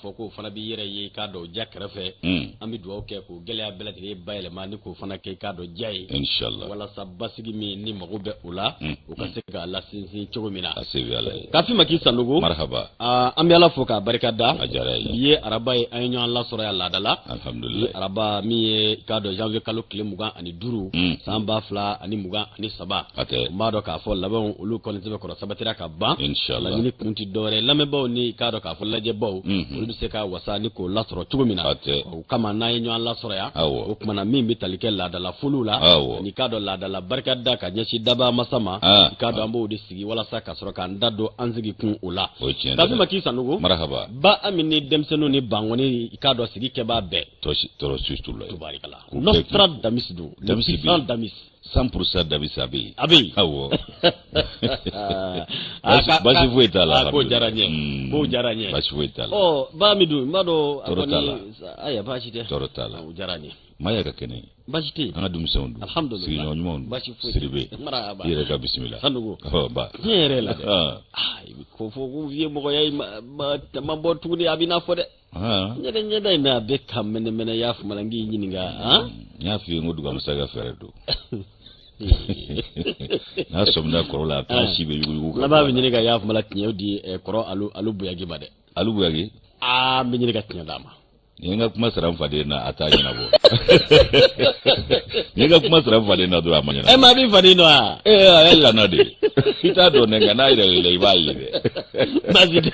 fɔ k'o fana b'i yɛrɛ ye, i k'a dɔn, ja kɛrɛfɛ. An bɛ dugawu kɛ k'o gɛlɛya bɛɛ lajɛlen bayɛlɛma ni k'o fana kɛ, i k'a dɔn, ja ye. Inshallah. Walasa basigi min ni mago bɛ o la, o ka se k'a lasinsin cogo min na. A se bɛ Ala ye. Kafi Maki Sanogo. Marhaba. Aa, an bɛ Ala fo k'a barika da. A diyara ye. Bi ye araba ye, an ye ɲɔgɔn lasɔrɔ yan laada la. Alhamdulillah. Bi araba min ye, i k'a dɔn, janvier kalo tile 25, san 2023. A tɛ. N b'a dɔn k'a fɔ labɛnw olu kɔni sɛbɛkɔrɔ sabatira ka ban. Inshallah. Laɲini kun ti dɔwɛrɛ ye, lamɛnbaaw ni, i k'a dɔn k'a fɔ, lajɛbaw, olu bɛ se ka wasa ni k'o lasɔrɔ cogo min na. A tɛ. O kama n'an ye ɲɔgɔn lasɔrɔ yan, Awɔ. o tuma na min bɛ tali kɛ laadala foliw la, ani k'a dɔn laadala barika da ka ɲɛsin daba masa ma, i k'a dɔn, an b'o de sigi walasa ka sɔrɔ k'an da don an sigi kun o la. O ye tiɲɛ ye. Kafi Maki Sanogo. Marhaba. Ba Ami ni denmisɛnninw ni bankɔni, i k'a dɔn, sigi kɛbaa bɛɛ. Tɔɔrɔ si t'u la. Tubarikala. K'u bɛɛ. Nostra Damis don. Damis bɛ yen. Puissant Damis. 100% Damis a bɛ yen. A bɛ yen. Awɔ. Ah, Baasi foyi t'a la. Ah, k'o diyara n ye. K'o diyara n ye. Baasi foyi t'a la. Ɔ, ba Ami dun, n b'a dɔn a Tɔɔrɔ t'a la. kɔni, ayiwa, baasi tɛ. Tɔɔrɔ t'a la. O diyara n ye. Maa ka kɛnɛ. Baasi tɛ yen. An ka denmisɛnw dun. Alhamdulillah. Sigiɲɔgɔn ɲumanw dun. Baasi foyi tɛ. Sidibe. Marhaba. I yɛrɛ ka bisimila. Sanogo. Ɔ ba. Tiɲɛ yɛrɛ la dɛ. Ah. Ah, i bɛ ko fɔ ko vieux mɔgɔya in ma bɔ tuguni, a b'i n'a fɔ dɛ. Ah. Ɲɛda ɲɛda in na, a bɛ ka mɛnɛmɛnɛ, y'a faamu la, n k'i ɲininka han. N y'a f'i ye n ko Dugamasa ka fɛɛrɛ don. N'a sɔmina kɔrɔ la, a bɛ taa si bɛ yuguyugu ka Laban bɔ bɛ a la. ɲini ka y'a faamu la tiɲɛ di kɔrɔ alu Buyagi ma dɛ. Alu Buyagi. Aa, n bɛ ɲini ka tiɲɛ d'a ma. Ni ye n ka kuma sara n faden na, a t'a ɲɛnabɔ. Ni ye n ka kuma sara n faden na dɔrɔn, a ma ɲɛnabɔ. Ɛ, maa b'i faden dɔn wa? Ee, a ye lana de. I t'a dɔn dɛ, nka n'a yɛrɛ la, i b'a ye dɛ. Baasi tɛ.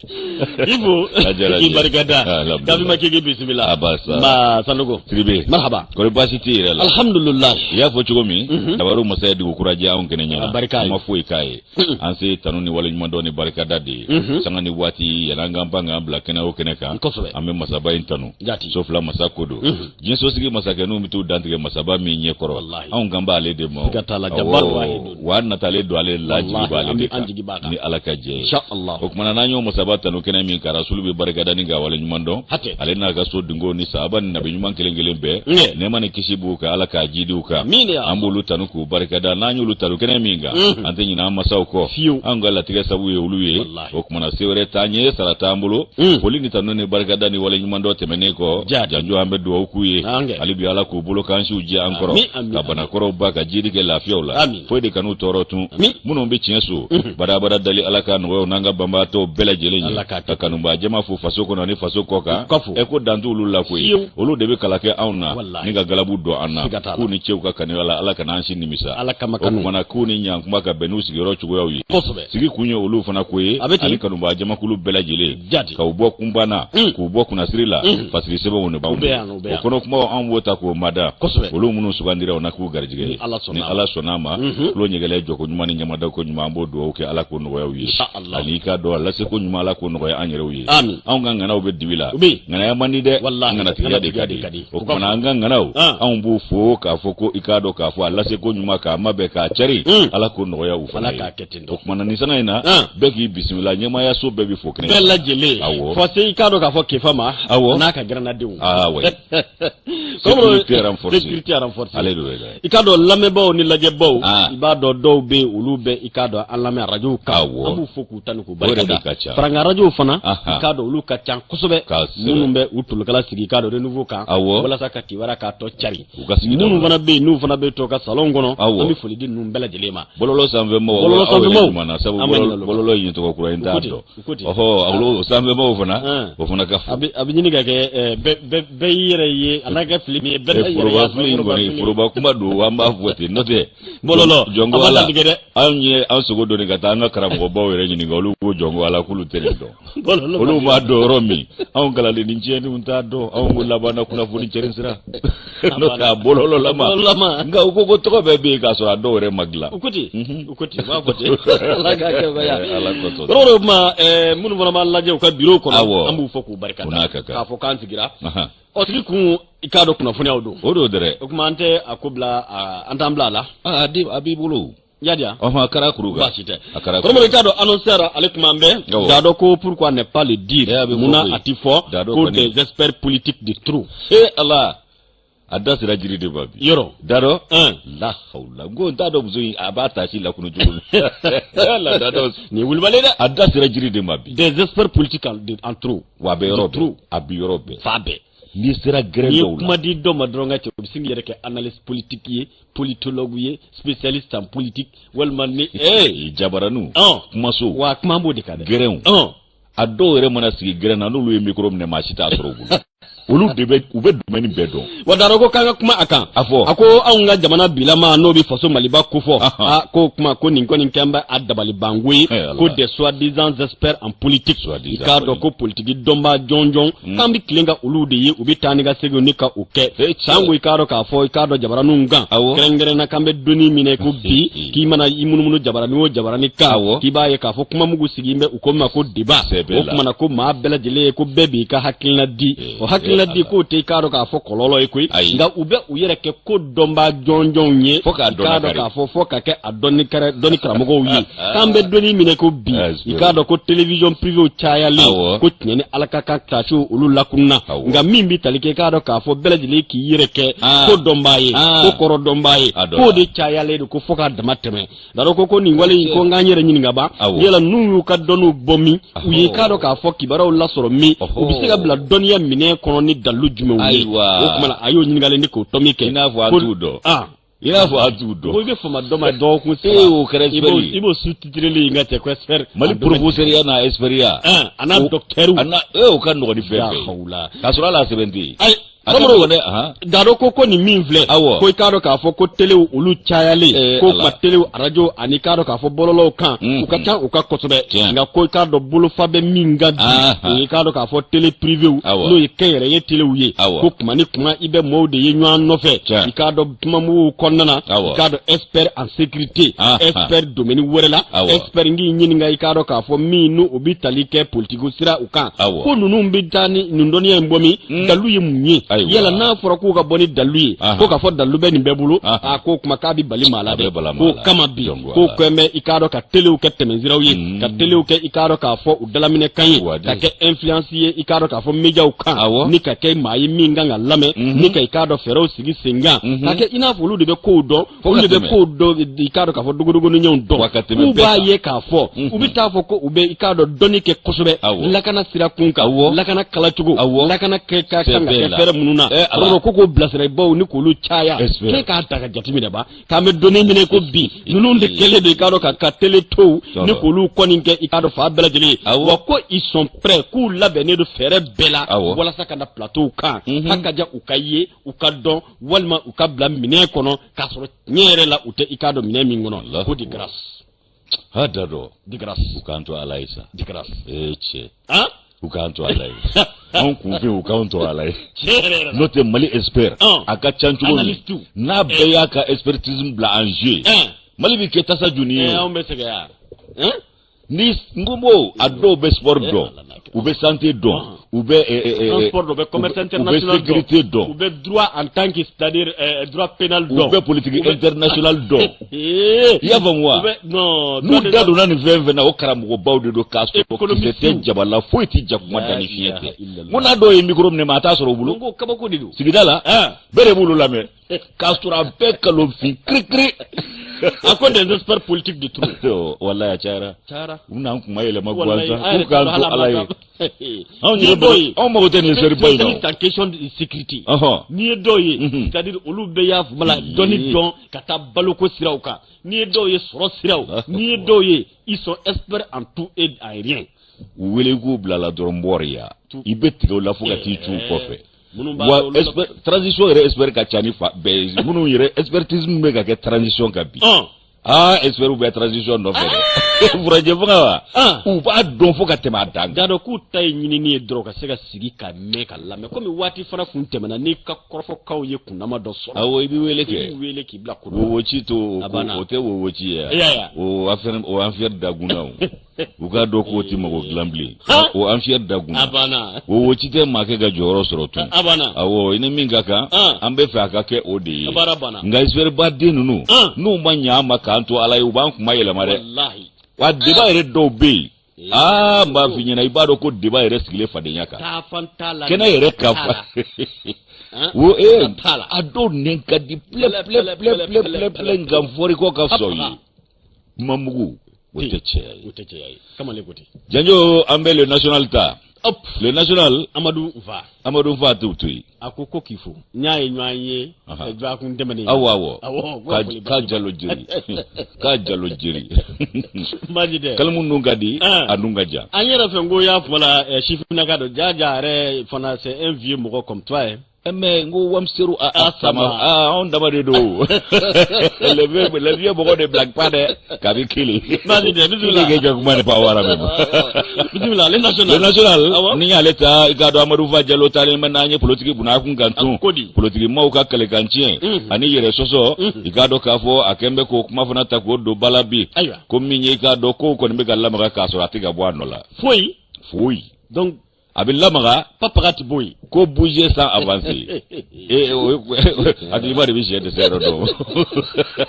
I fo. A diyara n ye. K'i barika da. Alhamdulillah. Kafi Maki k'i bisimila. A basa. Nba Sanogo. Sidibe. Marhaba. Kɔri baasi t'i yɛrɛ la? Alhamdulillah. I y'a fɔ cogo min, dabaru masa ye dugu kura jɛ anw kɛnɛ ɲɛna. A barika ye. An ma foyi k'a ye. An se tanu ni waleɲumandɔn ni barikada de ye. Sanga ni waati yan'an k'an pan k'an bila kɛnɛ o kɛnɛ kan, an bɛ masaba in tanu. So fila masa ko don. Diɲɛsosigi masakɛninw bɛ t'u dantigɛ masaba min ɲɛ kɔrɔ, anw kan b'ale de ma. Siga t'a la, Jabbar wahidun. Wa an natalen don ale la, jigi b'ale de An jigi b'a kan kan. Ni Ala ka jɛ ye. Inshallah. O tuma na, n'an y'o masaba tanu kɛnɛ min kan, rasulu bɛ barikada ni k'a waleɲuman dɔn. Hatɛ. Ale n'a ka so dungo ni sahaba ni nabi ɲuman kelen kelen bɛɛ. Nɛɛma ni kisi b'u kan, Ala k'a jidi u kan. Amiina ya An b'olu tanu k'u barikada. N'an y'olu tanu kɛnɛ min kan, an tɛ ɲinɛ an masaw kɔ. Fiyewu. Anw ka latigɛ sabu ye olu ye. Walahi. O tuma na, se wɛrɛ t'an ye, sara t'an bolo. Foli ni tanu ni barikada ni waleɲumandɔn tɛmɛnen kɔ, Jaati. janjo, an bɛ dugawu k'u ye. An kɛ. Hali bi, Ala k'u bolo k'an siw jɛ an kɔrɔ. Amin, amin, Ka banakɔrɔw ba ka jidi kɛ lafiyaw la. Amin. Foyi de kan'u tɔɔrɔ tun. Amin. Minnu bɛ tiɲɛ so, badabada dali, Ala ka nɔgɔya u n'an ka banbaatɔw bɛɛ lajɛlen ye. Ala k'a kɛ. Ka kanubaa jama fo faso kɔnɔ ni faso kɔ kan. U ka fo. Ɛ, ko dan t'olu la koyi. Fiyewu. Olu de bɛ kala kɛ anw na Walahi. ni ka galabu don an na. Siga t'a la. K'u ni cɛw ka kanuya la, Ala kana an si nimisa. Ala kama O kanu. tuma na, k'u ni ɲankuma ka bɛn n'u sigiyɔrɔ cogoyaw ye. Sigi kun ye olu fana ko ye. A bɛ ten. Ani kanubaa jamakulu bɛɛ lajɛlen. Jaati. K'u bɔ kunba na, k'u bɔ kunnasiri la, fasiri sɛbɛnw de b'anw U bɛ yan, u bɛ o yan. kɔnɔ kumaw, anw b'o ta k'o mada. Olu minnu sugandira, o na k'u garijɛgɛ ye. Ni Ala sɔnna Ni a ma. Ala sɔnna a ma, tulo ɲɛgɛlɛ jɔko ɲuman ni ɲamadako ɲuman, an b'o dugawu kɛ, Ala k'o nɔgɔya u ye. Inshallah. Ani i k'a dɔn, a laseko ɲuman, Ala k'o nɔgɔya an yɛrɛw ye. Amin. Anw ka ŋanaw bɛ dibi la. U bɛ yen. Ŋanaya man di dɛ. Walahi, Ŋanatigiya de ka ŋanatigiya de ka di. di. O tuma na, an ka ŋanaw, Ah. anw b'u fo k'a fɔ ko i k'a dɔn k'a fɔ a laseko ɲuman, k'a mabɛn, k'a cari, Ala k'o nɔgɔya u fana Ala ye. k'a kɛ ten tɔ. O tuma na, nin sanga in na, Ah. bɛɛ k'i bisimila, ɲɛmaayaso bɛɛ bɛ fo kɛnɛ. Bɛɛ lajɛlen. Awɔ. Fɔ se, i k'a dɔn k'a fɔ Kefa ma. Awɔ. N'a ka gɛrɛnnadenw. Ah ouais. Kɔmɔrɔ- Sécurité renforcée. Sécurité renforcée. Ale de bɛ dɛ. I k'a dɔn, lamɛnbaaw ni lajɛbaw, Ah. i b'a dɔn, dɔw bɛ yen, olu bɛ, i k'a dɔn, an lamɛn arajow kan. Awɔ. An b'u fo k'u tanu k'u O barika yɛrɛ de da. ka ca. Farankan arajow fana, Aha. i k'a dɔn, olu ka ca kosɛbɛ. K'a sɛbɛ. Minnu bɛ u tolokala sigi, i k'a dɔn, renouveau kan. Awɔ. Walasa ka kibaruya k'a tɔ cari. U ka sigidaw Minnu la. fana bɛ yen, n'u fana bɛ to ka salon kɔnɔ, Awɔ. an bɛ foli di ninnu bɛɛ lajɛlen ma. Bɔlɔlɔ sanfɛ mɔgɔw, Bɔlɔlɔ aw yɛrɛ sanfɛmaaw. ɲuman na sabu An bɛ ɲinɛ olu kɔ. bɔlɔlɔ in ye tɔgɔ kura ye, n U t'a ko ten, dɔn. u ko ten. Ɔhɔ, olu sanfɛmaaw fana, Ah. o fana ka fo. A bɛ ɲini ka kɛ bɛɛ y'i yɛrɛ ye, a n'a kɛ fili min ye, bɛɛ y'i yɛrɛ ye. Foroba fili in kɔni, foroba kuma don, an b'a fɔ ten, n'o tɛ Bɔlɔlɔ, jɔnko a ma Ala latigɛ dɛ. Anw ye an sogo doni ka taa an ka karamɔgɔbaw yɛrɛ ɲininka, olu ko jɔnko Ala k'olu tɛ nin dɔn. Bɔlɔlɔ. Olu b'a dɔn yɔrɔ min, anw kalanden ni tiɲɛniw t'a dɔn, anw ko labanna kunnafoni cɛrin sira, n'o tɛ a bɔlɔlɔlama. Bɔlɔlɔlama. Nka u ko ko tɔgɔ bɛɛ bɛ yen k'a sɔrɔ a dɔw yɛrɛ ma dilan. U ko ten, u ko ten, u b'a fɔ ten. Ala k'a kɛ baya. Ala kosɔn. Kɔrɔ o tuma, minnu fana b'an lajɛ u ka bureau kɔnɔ, an b'u fɔ k'u barika O da. n'a ka kan. K'a fɔ k'an sigira. Ahan. Ɔ, sigi kun, i k'a dɔn, kunnafoniyaw don. O don dɛrɛ. O tuma, an tɛ a ko bila, an t'an bila a la. A di, a b'i bolo. Yadiya. Ɔhɔn, a kɛra kuru kan. Baasi tɛ. A kɛra. Kɔrɔmɔrɔ, i k'a dɔn, annonceur ale kuma an bɛ. Awɔ. Dado ko pourquoi ne pas le dire. Eh, a bɛ fɔ Munna koyi. a ti fɔ Dado ko kɔni. des experts politiques de trop. E Ala. A da sera jiri de ma bi. Yɔrɔ. Dadɔ. La hawula. N ko n t'a dɔn muso in a b'a tasi lakunu cogo min. La dadɔ. Nin ye wulibali ye dɛ. A da sera jiri de ma bi. Des experts politiques en trop. Wa a bɛ yɔrɔ bɛɛ. A bɛ yɔrɔ bɛɛ. Fan bɛɛ. N'i sera gɛrɛn dɔw la. N'i ye kuma di dɔ ma dɔrɔn ka cɛ o bɛ sin k'i yɛrɛ kɛ analyste politique ye, politologue ye, spécialiste en politique walima ni ee. Jabaraniw. Kumaso. Wa kuma b'o de kan dɛ. Gɛrɛnw. A dɔw yɛrɛ mana sigi gɛrɛn na n'olu ye micro minɛ maa si t'a sɔrɔ u bolo. Olu de bɛ u bɛ domaine bɛɛ dɔn. Wa Daro ko k'an ka kuma a kan. A fɔ. A ko anw ka jamana bilama n'o bɛ faso Maliba kofɔ. A ko kuma ko nin kɔni kɛn bɛ a dabalibanko ye. Ko des soi-disant experts en politique. I k'a dɔn ko politiki dɔnbaa jɔnjɔn. K'an bɛ tilen ka olu de ye u bɛ taa ni ka segin ni ka o kɛ. Sango i k'a dɔn k'a fɔ i k'a dɔn jabaraniw kan. Kɛrɛnkɛrɛnna k'an bɛ donni minɛ ko bi k'i mana i munumunu jabarani o jabarani kan. K'i b'a ye k'a fɔ kuma mugu sigi bɛ u ko ma ko débat. O kuma na ko maa bɛɛ lajɛlen ye ko bɛɛ b'i ka hakilina di. O hakilina di k'o tɛ i k'a dɔn k'a fɔ kɔlɔlɔ ye koyi nka u bɛ u yɛrɛ kɛ ko dɔnbaa jɔnjɔnw ye fo k'a dɔn k'a fɔ fo ka kɛ a dɔnni karamɔgɔw ye k'an bɛ donni minɛ ko bi i k'a dɔn ko télévision privéw cayalen ko tiɲɛ ni ala ka kan kilasiw olu lakunna nka min bɛ tali kɛ i k'a dɔn k'a fɔ bɛɛ lajɛlen k'i yɛrɛ kɛ ko dɔnbaa ye ko kɔrɔ dɔnbaa ye k'o de cayalen don ko fo k'a dama tɛmɛ Daro ko ko nin wale in ko n k'an yɛrɛ ɲininka ba yala n'u y'u ka dɔnniw bɔ min u ye k'a dɔn k'a fɔ kibaruyaw lasɔrɔ min u bɛ se ka bila dɔnniya minɛn kɔnɔ ni dalilu jumɛnw ye o tuma na a y'o ɲininkali ni k'o tɔmi kɛ i n'a fɔ an t'u dɔn i n'a fɔ an t'u dɔn ko i bɛ fama dɔ ma dɔgɔkun saba ee o kɛra expert ye i b'o sous-titreli in ka cɛ ko expert Mali professeur ya n'a expert ya a n'a docteur a n'a ee o ka nɔgɔn ni fɛn bɛɛ ye k'a sɔrɔ hali a sɛbɛn tɛ yen ayi Daro ko ko nin min filɛ ko i k'a dɔn k'a fɔ ko telew olu cayalen eh, ko kuma telew arajo ani k'a dɔn k'a fɔ bɔlɔlɔw kan mm, u ka mm. ca u ka kosɛbɛ nka ko i k'a dɔn bolofa bɛ min kan bi o ye k'a dɔn k'a fɔ tele privéw n'o ye kɛnyɛrɛye telew ye ko kuma ni kuma i bɛ mɔɔw de ye ɲɔgɔn nɔfɛ i k'a dɔn kumamuguw kɔnɔna na i k'a dɔn expert en sécurité expert domaine wɛrɛ la expert n k'i ɲininka i k'a dɔn k'a fɔ min n'o bɛ tali kɛ politiki sira u kan ko ninnu bɛ taa ni nin dɔnniya in bɔ min hmm. dalu ye mun ye yala n'a fɔra k'u ka bɔ ni dalu ye ko k'a fɔ dalu bɛ nin bɛɛ bolo a ko kuma k'a bɛ bali maa la dɛ k'o kama bi k'o kɛn bɛ i k'a dɔn ka telew kɛ tɛmɛsiraw ye hmm. ka telew kɛ i k'a dɔn k'a fɔ u dalaminɛ kan ye ka kɛ influence ye i k'a dɔn k'a fɔ médiaw kan ni ka kɛ maa ye min kan ka lamɛn hmm. ni ka i k'a dɔn fɛɛrɛw sigi sen kan ka kɛ i n'a fɔ olu de bɛ kow dɔn olu de bɛ kow dɔn i k'a dɔn k'a fɔ dogodogoninɲɛw dɔn k'u b'a ye k'a fɔ u bɛ taa fɔ ko u bɛ i k'a dɔn dɔnni kɛ kosɛbɛ lakana sira kun kan lakana kalacogo lakana kɛ ka kan ka kɛ fɛɛrɛ minnu na kɔrɔ ko k'o bilasiralibaw ni k'olu caya k'e k'a ta ka jateminɛ ba k'an bɛ donni minɛ ko bi ninnu de kɛlen don i k'a dɔn ka ka tele tow ni k'olu kɔni kɛ i k'a dɔn fan bɛɛ lajɛlen ye wa ko ils sont prêts k'u labɛnnen don fɛɛrɛ bɛɛ la walasa ka na plateau kan a ka ja u ka ye u ka dɔn walima u ka bila minɛn kɔnɔ k'a sɔrɔ tiɲɛ yɛrɛ la u tɛ i k'a dɔn minɛn min kɔnɔ ko de grâce ha da dɔ de grâce u k'an to ala ye sa de grâce ee cɛ han u k'an to ala ye anw kunfin u k'an to ala ye n'o tɛ mali expert a ka ca cogo min n'a bɛɛ y'a ka expertise bila en jeu mali bɛ kɛ tasa joni ye anw bɛ sɛgɛn yan ni n ko b'o a dɔw bɛ sport dɔn u bɛ santé dɔn u bɛ transport dɔn u bɛ commerce international dɔn u bɛ sécurité dɔn u bɛ droit en tant que c'est-à-dire droit pénal dɔn u bɛ politique international dɔn i y'a faamu wa n'u da donna nin fɛn fɛn na o karamɔgɔbaw de don k'a sɔrɔ kisɛ tɛ jaba la foyi tɛ jakuma da ni fiɲɛ tɛ n ko n'a dɔw ye micro minɛ maa t'a sɔrɔ u bolo kabako de don sigida la bɛɛ de b'olu lamɛn k'a sɔrɔ a bɛɛ kalonfin kirikiri a ko des experts politiques de trop walayi a cayara cayara u bɛna kuma yɛlɛma gansan k'u k'an to ala ye anw yɛrɛ dɔw ye anw mago tɛ nin seri ba in na spécialiste en question de sécurité n'i ye dɔw ye c'est à dire olu bɛɛ y'a fɔ la dɔnni dɔn ka taa baloko siraw kan n'i ye dɔw ye sɔrɔ siraw n'i ye dɔw ye ils sont experts en tout et en rien u wele k'u bila la dɔrɔn bɔriya i bɛ tigɛ u la fo ka t'i cu kɔfɛ wa transition yɛrɛ expert ka ca ni fa bɛɛ ye minnu yɛrɛ expertise min bɛ ka kɛ transition kan bi aa expert bɛ transition nɔfɛ dɛ furancɛ fanga wa u b'a dɔn fo ka tɛmɛ a dan kan. Jadɔ k'u ta ye ɲinini ye dɔrɔn ka se ka sigi ka mɛn ka lamɛn komi waati fana kun tɛmɛna n'i ka kɔrɔfɔkanw ye kundama dɔ sɔrɔ. Awɔ i b'i wele kɛ. I b'i wele k'i bila ko dɔ. Wowoci to o tɛ wowoci ye. O affaire o affaire dagunna o. u k'a dɔn k'o tɛ mago dilan bilen o affaire dagunna a banna wowoci tɛ maakɛ ka jɔyɔrɔ sɔrɔ tun a banna awɔ i ni min ka kan an bɛ fɛ a ka kɛ o de ye baara banna nka expert ba den ninnu n'u ma ɲɛ an ma k'an to ala ye u b'an kuma yɛlɛma dɛ wa débat yɛrɛ dɔw bɛ yen Aa, n b'a f'i ɲɛna, i b'a dɔn ko débat yɛrɛ sigilen fadenya kan, kɛnɛ yɛrɛ kan fa wo ee, a dɔw nɛn ka di plɛ plɛ plɛ plɛ plɛ plɛ, nka fɔri kɔ ka fisa o ye. Kuma mugu, o tɛ cɛya ye. O tɛ cɛya ye, kamalen ko ten. Janjo, an bɛ Le National ta. Le National. Amadu Nfa. Amadu Nfa t'u to yen. A ko ko k'i fo, n y'a ye ɲɔgɔn ye dɔgɔkun tɛmɛnen. Awɔ, k'a jalo jeri, k'a jalo jeri. Baasi tɛ. Kalimu nun ka di, a nun ka jan. An yɛrɛ fɛ, n ko y'a fɔ la sifinnaka don, jaja yɛrɛ fana, c'est un vieux mɔgɔ comme toi ye. Mais n ko wamiseru a sama, anw dama de don. Les vieux mɔgɔ de blague pas dɛ, kabi kelen. Baasi tɛ, bisimila. Kelen kɛ kuma de pa wara mɛ. Bisimila, Le National. Le National, n'i y'ale ta, i k'a dɔn Amadu Fa Jalo taalen bɛ n'an ye politiki bunakun kan tun. Ko di? Politiki maaw ka kalekan tiɲɛ ani yɛrɛ sɔsɔ, i k'a dɔn k'a fɔ a kɛn bɛ k'o kuma fana ta k'o don ba la bi. Ko min ye, i k'a dɔn kow kɔni bɛ ka lamaga k'a sɔrɔ a tɛ ka bɔ a nɔ la. Foyi. Foyi. Donc a bɛ lamaga. Papaga ti bɔ yen. Ko bouger sans avancer. Ee, hakilima de bɛ sɛ dɛsɛ yɔrɔ dɔn,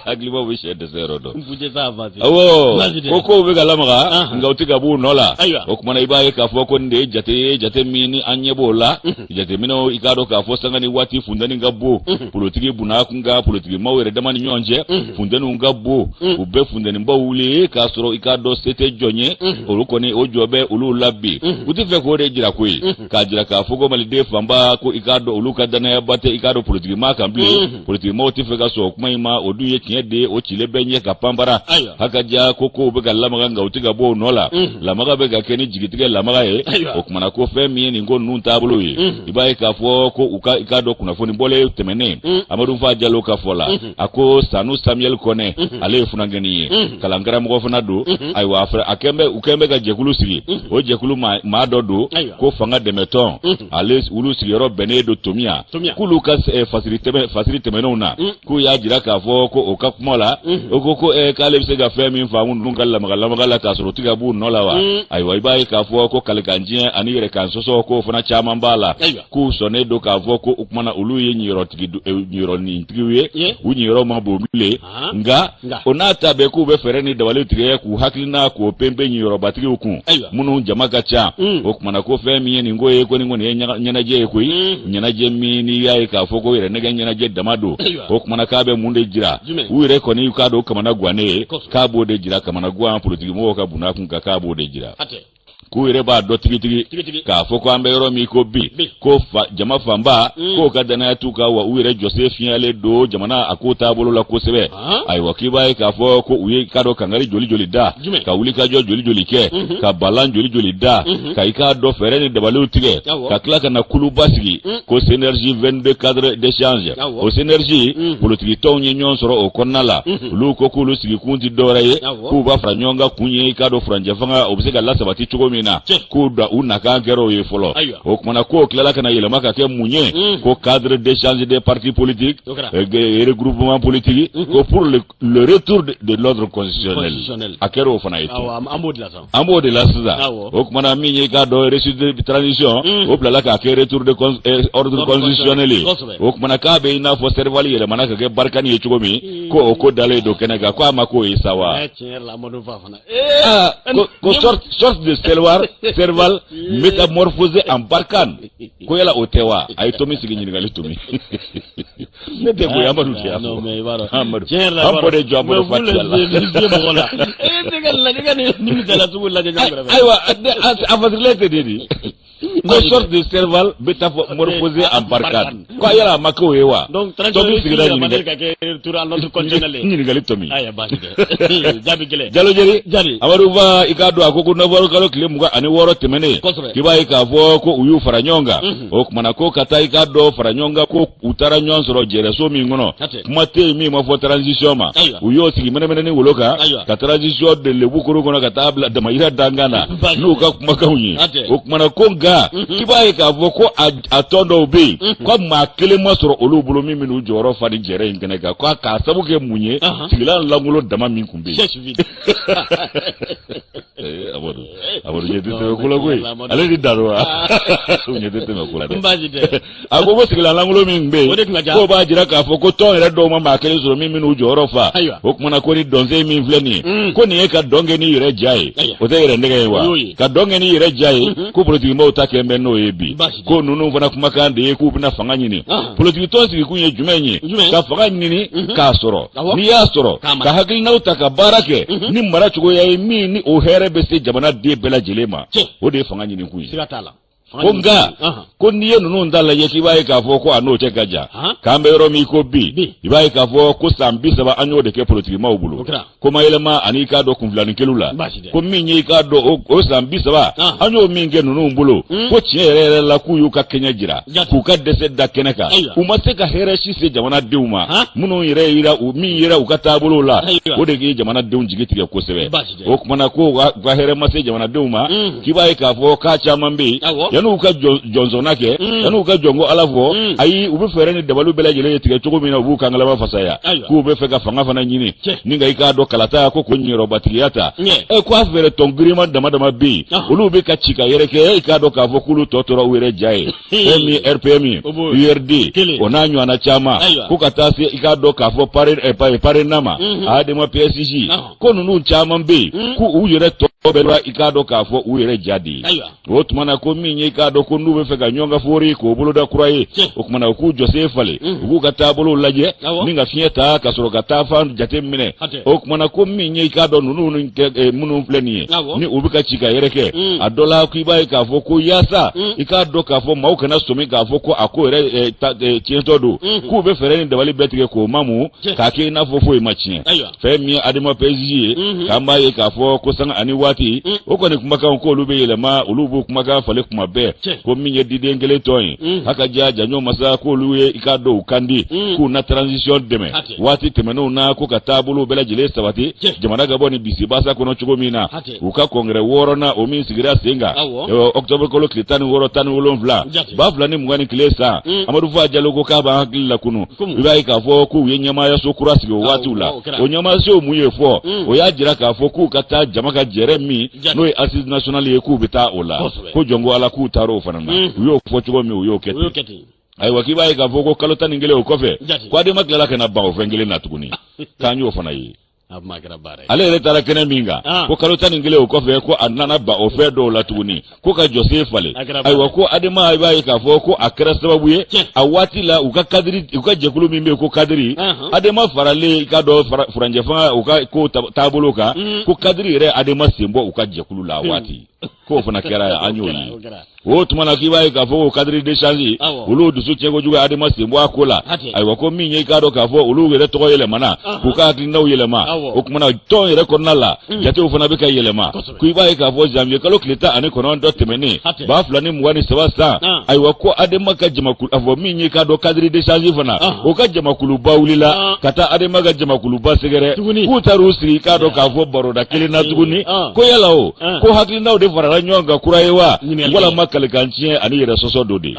hakilima bɛ sɛ dɛsɛ yɔrɔ dɔn. Bouger sans avancer. Awɔ, ko kow bɛ ka lamaga, nka u tɛ ka b'u nɔ la. O kumana, i b'a ye k'a fɔ ko nin de ye jate ye, jate min ni an ɲɛ b'o la. Jateminɛw, i k'a dɔn k'a fɔ sanga ni waati funteni ka bon politiki bunakun kan, politiki maaw yɛrɛ dama ni ɲɔgɔn cɛ funteniw ka bon, u bɛ funtenibaw wuli k'a sɔrɔ i k'a dɔn se tɛ jɔn ye. Olu kɔni, o jɔ bɛ olu la bi. U tɛ fɛ k'o de jira koyi, k'a jira k'a fɔ ko maliden fanba ko i k'a dɔn olu ka danayaba tɛ i k'a dɔn politiki maa kan bilen. Politiki maaw tɛ fɛ ka sɔn o kuma in ma. O dun ye tiɲɛ de ye, o cilen bɛ ɲɛ ka panpara hakaja ko kow bɛ ka lamaga, nka u tɛ ka bɔ o nɔ la. Lamaga bɛ ka kɛ ni jigitigɛ lamaga ye. O kumana ko fɛn min ye nin ko ninnu taabolo ye, i b'a ye k'a fɔ ko u ka i k'a dɔn kunnafoni bɔlen tɛmɛnen, Amadu Fa Jalo ka fɔ la, a ko Sanu Samuel Kɔnɛ, ale ye funankɛnin ye, kalankaramɔgɔ fana don. Ayiwa, a kɛn bɛ u kɛn bɛ ka jɛkulu sigi. O jɛkulu maa dɔ don ko fanga dɛmɛtɔn, ale olu sigiyɔrɔ bɛnnen don Tomiya. K'olu ka fasiri tɛmɛ fasiri tɛmɛnenw na, k'u y'a jira k'a fɔ ko o ka kuma la, o ko ko k'ale bɛ se ka fɛn min faamu ninnu ka lamaga lamaga la k'a sɔrɔ u tɛ ka b'u nɔ la wa. Ayiwa, i b'a ye k'a fɔ ko kalikan tiɲɛ ani yɛrɛkan sɔsɔ, k'o fana caman b'a la. K'u sɔnnen don k'a fɔ ko o kumana olu ye ɲiyɔrɔtigi ɲiyɔrɔnintigiw ye, u ɲiyɔrɔ ma bon bilen, nka o n'a ta bɛɛ, k'u bɛ fɛɛrɛ ni dabali tigɛ k'u hakilina k'o penpe ɲiyɔrɔbatigiw kun minnu jama ka ca. O kumana ko fɛn min ye nin ko ye, ko nin kɔni ye ɲɛnajɛ ye koyi, ɲɛnajɛ min n'i y'a ye k'a fɔ ko yɛrɛ nɛgɛ ɲɛnajɛ dama don. O kumana k'a bɛ mun de jira? U yɛrɛ kɔni k'a dɔn kamana gannen ye, k'a b'o de jira, kamana gan politikimɔgɔw ka bunakun kan, k'a b'o de jira k'u yɛrɛ b'a dɔn tigitigi k'a fɔ ko an bɛ yɔrɔ min ko bi, ko jama fanba k'o ka danaya t'u kan wa, u yɛrɛ jɔsen fiɲɛlen don jamana a ko taabolo la kosɛbɛ. Ayiwa, k'i b'a ye k'a fɔ ko u ye k'a dɔn kangari joli joli da, ka wulikajɔ joli joli kɛ, ka balan joli joli da, ka i k'a dɔn fɛɛrɛ ni dabaliw tigɛ, ka tila ka na kuluba sigi ko Synergie 22 cadre d'échange. O Synergie, politiki tɔnw ye ɲɔgɔn sɔrɔ o kɔnɔna la. Olu ko k'olu sigikun tɛ dɔwɛrɛ ye, k'u b'a fara ɲɔgɔn kan kun ye i k'a dɔn furancɛ fanga o bɛ se ka lasabati cogo min na, k'u da u nakan kɛra o ye fɔlɔ. O kumana k'o tilala ka na yɛlɛma ka kɛ mun ye? Ko cadre d'échange des partis politiques, regroupement politique, ko pour le retour de l'ordre constitutionnel. A kɛra o fana ye ten. An b'o de la sisan. O kumana min ye k'a dɔn réussite de transition, o bilala k'a kɛ retour de ordre constitutionnel ye. O kumana k'a bɛ i n'a fɔ Serval yɛlɛmana ka kɛ Barkhane ye cogo min, ko o ko dalen don kɛnɛ kan, ko a ma k'o ye sa wa. Ko sorte de Serval métamorphosé en Barkhane, ko yala o tɛ wa? A ye tomi sigi ɲininkali tomi. Ne tɛ koyi, Amadu tɛ. Amadu, an bɔ de jɔ Amadu Fatiya la. Ayiwa, a fasirilen tɛ de di ko sorte de Serval métamorphosé en Barkhane, ko a yala a ma k'o ye wa? Tomi sigira ɲininkali tomi. Jalo Jeri Amadu Fa, i k'a dɔn a ko ko novembre kalo tile 26 tɛmɛnen, k'i b'a ye k'a fɔ ko u y'u fara ɲɔgɔn kan. O kumana ko ka taa i k'a dɔn fara ɲɔgɔn kan, ko u taara ɲɔgɔn sɔrɔ jɛrɛso min kɔnɔ, kuma tɛ yen min ma fɔ transition ma. U y'o sigi mɛnɛmɛnɛ ni wolo kan ka transition de lebu koro kɔnɔ ka taa bila damayira dankan na n'u ka kumakanw ye. O kumana ko nka nka k'i b'a ye k'a fɔ ko a tɔn dɔw bɛ yen ko maa kelen ma sɔrɔ olu bolo min bɛn'u jɔyɔrɔ fa nin jɛrɛ in kɛnɛ kan, ko k'a sabu kɛ mun ye? Sigilan lankolon dama min tun bɛ yen. Chaise vide. Amadu, Amadu ɲɛ tɛ tɛmɛ ko la koyi, ale ni dan wa u ɲɛ tɛ tɛmɛ ko la dɛ. N baasi tɛ. A ko sigilan lankolon min bɛ O de tun ka yen, ca. K'o b'a jira k'a fɔ ko tɔn yɛrɛ dɔw ma maa kelen sɔrɔ min bɛn'u jɔyɔrɔ fa. O kumana ko ni dɔnsen min filɛ nin ye, ko nin ye ka dɔn kɛ n'i yɛrɛ ja ye. O tɛ yɛrɛ nɛgɛ ye wa? O y'o ye. Ka dɔn kɛ n'i yɛrɛ ja ye, ko politikimɔgɔw ta kɛn bɛ n'o ye bi. Baasi tɛ. Ko ninnu fana kumakan de ye k'u bɛna fanga ɲini. Politikitɔn sigikun ye jumɛn ye? Jumɛn? Ka fanga ɲini k'a sɔrɔ. N'i y'a sɔrɔ, K'a mara. ka hakilinaw ta ka baara kɛ ni mara cogoya ye min ni o hɛrɛ bɛ se jamana den bɛɛ lajɛlen ma. O de ye fanga ɲinikun ye. Siga t'a la. Ko nka ko n'i ye ninnu ta lajɛ, k'i b'a ye k'a fɔ ko a n'o cɛ ka jan. K'an bɛ yɔrɔ min ko bi, i b'a ye k'a fɔ ko san 30 an y'o de kɛ politikimaw bolo. O kɛra. Ko ma yɛlɛma ani i k'a dɔn kunfilanin kelen la. Baasi tɛ. Ko min ye i k'a dɔn o san 30 an y'o min kɛ ninnu bolo, ko tiɲɛ yɛrɛ yɛrɛ la, k'u y'u ka kɛɲɛ jira, k'u ka dɛsɛ da kɛnɛ kan. U ma se ka hɛrɛ si se jamanadenw ma. Minnu yɛrɛ yira u min yera u ka taabolow la, o de ye jamanadenw jigi tigɛ kosɛbɛ. Baasi tɛ. O kumana ko u ka hɛrɛ ma se jamanadenw ma, k'i b'a ye k'a fɔ k'a caman bɛ yen, yan'u ka jɔnsɔnna kɛ, yan'u ka jɔnko Ala fɔ, ayi, u bɛ fɛɛrɛ ni dabaliw bɛɛ lajɛlen tigɛ cogo min na u b'u kangalaba fasaya, k'u bɛ fɛ ka fanga fana ɲini ni ka i k'a dɔn kalata ko ɲɛrɔbatigiya ta. Ɛ, ko a fɛɛrɛ tɔn girinman dama dama bɛ yen, olu bɛ ka ci ka yɛrɛkɛ, i k'a dɔn k'a fɔ k'olu tɔ tora u yɛrɛ ja ye. Fɛn min RPM ye, O b'o URD, Kelen. o n'a ɲɔgɔnna caman, ko ka taa se i k'a dɔn k'a fɔ PARENA ma, ADEMA PSJ, ko ninnu caman bɛ yen, ko u yɛrɛ tɔ bɛɛ tora i k'a dɔn k'a fɔ u yɛrɛ ja de ye. O tuma na ko min ye i k'a dɔn ko n'u bɛ fɛ ka ɲɔgɔn ka fori k'o boloda kura ye, o tuma na u k'u jɔsen falen, u k'u ka taabolow lajɛ ni ka fiɲɛ ta ka sɔrɔ ka taafan jate minɛ. O tuma na ko min ye i k'a dɔn ninnu ni kɛ minnu filɛ nin ye, ni u bɛ ka ci ka yɛrɛkɛ, a dɔ la k'i b'a ye k'a fɔ ko yaasa i k'a dɔn k'a fɔ maaw kana sɔmi k'a fɔ ko a ko yɛrɛ tiɲɛtɔ don, k'u bɛ fɛɛrɛ ni dabali bɛɛ tigɛ k'o mamu k'a kɛ i n'a fɔ foyi ma tiɲɛ. Fɛn min ye ADEMA PSG ye, k'an b'a ye k'a fɔ ko sanga ani waati, o kɔni kumakan k'olu bɛ yɛlɛma, olu b'u kumakan falen kuma bɛɛ. Ko min ye diden kelen tɔn ye, haka diya janjo masa, k'olu ye i k'a dɔn u kan di k'u na transition dɛmɛ waati tɛmɛnenw na, ko ka taabolo bɛɛ lajɛlen sabati, jamana ka bɔ nin bisibasa kɔnɔ cogo min na. U ka kɔnkɛrɛ wɔɔrɔnan o min sigira sen kan octobre kalo tile 16, 17, 2021 san, Amadu Fa Jalo ko k'a b'an hakili lakunu. I b'a ye k'a fɔ k'u ye ɲɛmaayaso kura sigi o waatiw la. O ɲɛmaayaso mun ye fɔ? O y'a jira k'a fɔ k'u ka taa jama ka jɛrɛ min n'o ye assise nationale ye, k'u bɛ taa o la. Ko jɔn ko Ala k'u taara o fana na, u y'o fɔ cogo min, u y'o kɛ ten. Ayiwa, k'i b'a ye k'a fɔ ko kalo 11 o kɔfɛ, ko ADEMA tilala ka na ban o fɛn kelen na tuguni, k'an y'o fana ye. Ale yɛrɛ taara kɛnɛ min kan, ko kalo 11 o kɔfɛ, ko a nana ban o fɛn dɔw la tuguni, ko ka jɔsen falen. Ayiwa, ko ADEMA, i b'a ye k'a fɔ ko a kɛra sababu ye a waati la, u ka kadiri, u ka jɛkulu min bɛ yen ko kadiri, ADEMA faralen i k'a dɔn furancɛ fanga u ka ko taabolo kan, ko kadiri yɛrɛ ADEMA sen bɔ u ka jɛkulu la a waati. K'o fana kɛra yan, an y'o ye. O tuma na k'i b'a ye k'a fɔ ko cadre d'échange, olu dusu tiɲɛ kojugu, ADEMA sen bɔ a ko la. Ayiwa, ko min ye i k'a dɔn k'a fɔ olu yɛrɛ tɔgɔ yɛlɛmana, k'u ka hakilinaw yɛlɛma, o tuma na tɔn yɛrɛ kɔnɔna la, jatew fana bɛ ka yɛlɛma. Ko i b'a ye k'a fɔ janvier kalo tile 19 tɛmɛnen 2023 san, ayiwa, ko ADEMA ka jamakulu, a fɔ min ye k'a dɔn cadre d'échange fana, o ka jamakuluba wulila ka taa ADEMA ka jamakuluba sɛgɛrɛ, k'u taar'u sigi k'a dɔn k'a fɔ baroda kelen na tuguni, ko yala o ko hakilinaw de farala ɲɔgɔn kan kura ye wa, walama kalikan tiɲɛ ani yɛrɛ sɔsɔ dɔ de.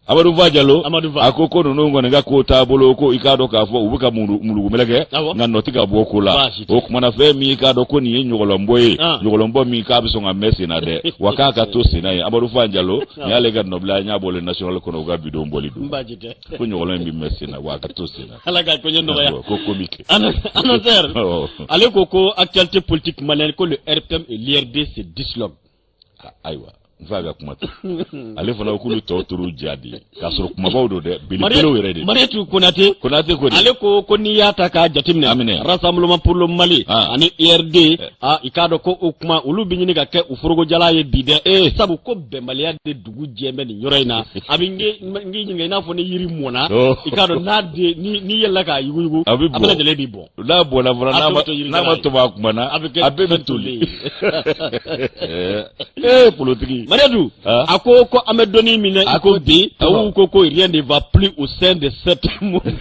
Amadu Fa Jalo a ko ninnu kɔni ka ko taabolo, ko i k'a dɔn k'a fɔ u bɛ ka mulugu kɛ, nka nɔ tɛ ka bɔ ko la. O kumana fɛn min i k'a dɔn ko nin ye ɲɔgɔlɔnbɔ ye, ɲɔgɔlɔnbɔ min k'a bɛ sɔn ka mɛn sen na dɛ, wa k'a ka to sen na ye. Amadu Fa Jalo, nin y'ale ka nɔbila, n y'a bɔ Le National kɔnɔ, u ka bidon bɔli don, ko ɲɔgɔlɔn in bɛ mɛn sen na, wa a ka to sen na. Ala ka koɲɛ nɔgɔya. Ko comique. Annonceur, ale ko actualité politique malienne, ko le RPM et l'URD se disloquent. Ayiwa, n fa ka kuma tɛ, ale fana k'olu tɔw tor'u ja de ye, k'a sɔrɔ kumabaw don dɛ, belebelew yɛrɛ de. Mariyetu Konate. Konate ko de. Ale ko n'i y'a ta k'a jateminɛ, Aminɛ. Rassemblement pour le Mali ani URD, i k'a dɔn ko o kuma olu bɛ ɲini ka kɛ u forokojala ye bi dɛ, sabu ko bɛnbaliya de dugu jɛ bɛ nin yɔrɔ in na. A bɛ n k'i ɲininka i n'a fɔ ni yiri mɔnna, i k'a dɔn n'a den n'i yɛlɛla k'a yuguyugu, a bɛ a bɛɛ lajɛlen b'i bɔn. N'a bɔnna fana, n'a ma tɔmɔ a kuma na, a bɛ kɛ a bɛɛ bɛ toli. Ee, politiki. Mariadu, a ko an bɛ dɔnni min na i ko bi, tubabuw ko rien ne va plus au sein de cette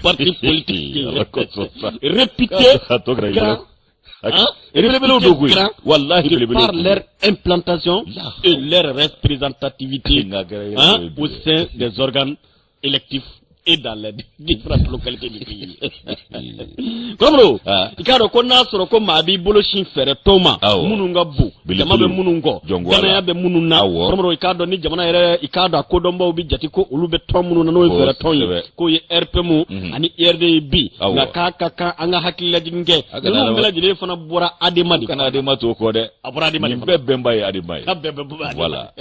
parti politique réputé A tɔ kɛra i grand. Hein? Belebelew don koyi. Walahi belebelew. Par leur implantation et leur représentativité, hein, au sein des organes électifs et dans les différentes localités du pays. Kɔrɔbɔrɔ, Ah. i k'a dɔn ko n'a sɔrɔ ko maa b'i bolo sin fɛɛrɛ tɔn ma minnu ka bon, jama bɛ minnu kɔ, danaya bɛ minnu na. Kɔrɔbɔrɔ, i k'a dɔn ni jamana yɛrɛ, i k'a dɔn a kodɔnbaw bɛ jate ko olu bɛ tɔn minnu na, n'o ye fɛɛrɛ tɔn ye, k'o ye RPM ani URD ye bi. Nka k'a ka kan an ka hakililajigin kɛ, ninnu bɛɛ lajɛlen fana bɔra ADEMA de. Kana ADEMA to kɔ dɛ. A bɔra ADEMA de. Nin bɛɛ bɛnba ye ADEMA ye. A bɛɛ bɛnba ye. Voilà,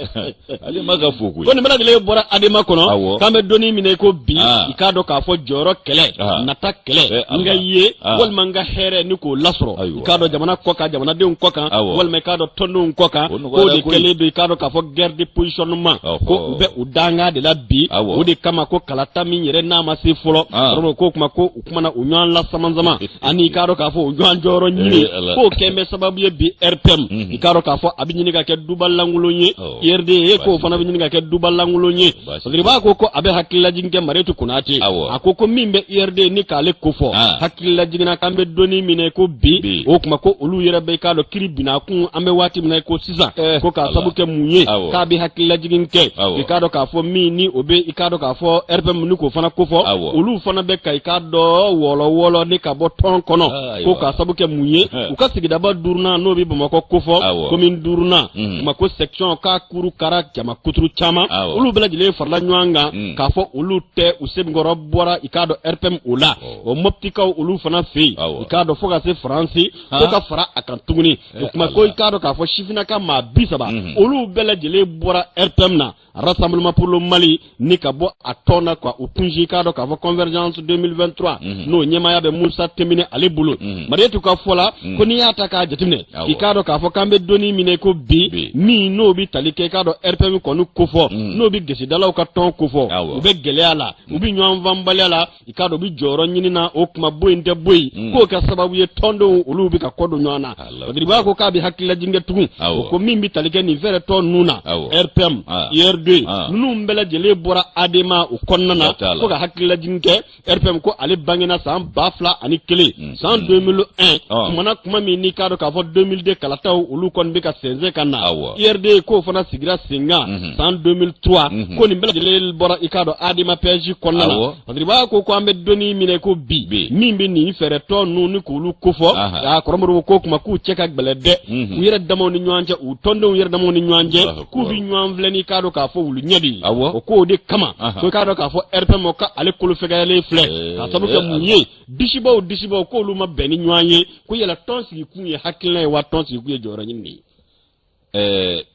ADEMA ka fo koyi. Ko nin bɛɛ lajɛlen bɔra ADEMA kɔnɔ, k'an bɛ donni min na i ko bi, i k'a dɔn k'a fɔ jɔyɔrɔ kɛlɛ, nata kɛlɛ, n ka ye walima n ka hɛrɛ ni k'o lasɔrɔ, i k'a dɔn jamana kɔ kan, jamanadenw kɔ kan, walima i k'a dɔn tɔndenw kɔ kan, k'o de kɛlen don, i k'a dɔn k'a fɔ guerre de positionnement, ko u bɛ u dankan de la bi. O de kama ko kalata min yɛrɛ n'a ma se fɔlɔ, k'o kuma ko u kumana u ɲɔgɔn la samansaman ani i k'a dɔn k'a fɔ u ɲɔgɔn jɔyɔrɔ ɲini, k'o kɛn bɛ sababu ye bi RPM, i k'a dɔn k'a fɔ a bɛ ɲini ka kɛ duba lankolon ye, URD ye k'o fana bɛ ɲini ka kɛ duba lankolon ye. Fasiriba ko a bɛ hakililajigin kɛ Mariyetu Konate, a ko min bɛ URD ni k'ale kofɔ, hakililajigin na k'an bɛ donni min na ko bi, o tuma ko olu yɛrɛ bɛ i k'a dɔn kiri binna kun, an bɛ waati min na ko sisan, ko k'a sabu kɛ mun ye, k'a bɛ hakililajigin kɛ, i k'a dɔn k'a fɔ min ni o bɛ i k'a dɔn k'a fɔ RPM ni k'o fana kofɔ, olu fana bɛ ka i k'a dɔn wɔlɔ wɔlɔ ni ka bɔ tɔn kɔnɔ, ko k'a sabu kɛ mun ye, u ka sigidaba duurunan n'o bɛ Bamakɔ kofɔ, commune duurunan kuma ko section k'a kuru kara jama kuturu caman, olu bɛɛ lajɛlen farala ɲɔgɔn kan k'a fɔ olu tɛ u senkɔrɔ bɔra i k'a dɔn RPM o la. O Moptikaw olu fana fɛ yen, i k'a dɔn fo ka se Faransi, ko ka fara a kan tuguni, o kuma ko i k'a dɔn k'a fɔ sifinnaka maa 30, olu bɛɛ lajɛlen bɔra RPM na, Rassemblement pour le Mali, ni ka bɔ a tɔn na ka u kunsi, i k'a dɔn k'a fɔ Convergence 2023, n'o ɲɛmaaya bɛ Musa Timbiné ale bolo. Mariyetu ka fɔ la, ko n'i y'a ta k'a jateminɛ, i k'a dɔn k'a fɔ k'an bɛ donni min na ko bi, min n'o bɛ tali kɛ i k'a dɔn RPM kɔni kofɔ, n'o bɛ gesedalaw ka tɔn kofɔ, u bɛ gɛlɛya la, u bɛ ɲɔgɔnfanbaliya la, i k'a dɔn u bɛ jɔyɔrɔ ɲini na, o kuma bɔ yen tɛ bɔ yen, k'o kɛ sababu ye tɔndenw olu bɛ ka kɔ don ɲɔgɔn na. Fasiriba ko k'a bɛ hakililajigin kɛ tugun, o ko min bɛ tali kɛ nin fɛɛrɛ tɔn ninnu na, RPM, URD, ninnu bɛɛ lajɛlen bɔra ADEMA o kɔnɔna na, ko ka hakililajigin kɛ RPM ko ale bangena san 2001, san 2001, kumana kuma min n'i k'a dɔn k'a fɔ 2002 kalataw olu kɔni bɛ ka sɛnsɛn ka na, URD k'o fana sigira sen kan san 2003, ko nin bɛɛ lajɛlen bɔra i k'a dɔn ADEMA PSG kɔnɔna na. Fasiriba ko an bɛ donni min na ko bi, min bɛ nin fɛɛrɛ tɔn ninnu ni k'olu kofɔ, a kɔrɔmoribo ko kuma k'u cɛ ka gɛlɛn dɛ, u yɛrɛ damaw ni ɲɔgɔn cɛ, u tɔndenw yɛrɛ damaw ni ɲɔgɔn cɛ, k'u bɛ ɲɔgɔn filɛ n'i k'a dɔn k'a fɔ wulu ɲɛ de ye. O k'o de kama ko i k'a dɔn k'a fɔ RPM ka ale kolofɛgɛyalen filɛ, k'a sababu kɛ mun ye, disibaw disibaw k'olu ma bɛn ni ɲɔgɔn ye, ko yala tɔn sigikun ye hakilina ye wa tɔn sigikun ye jɔyɔrɔ ɲini de ye?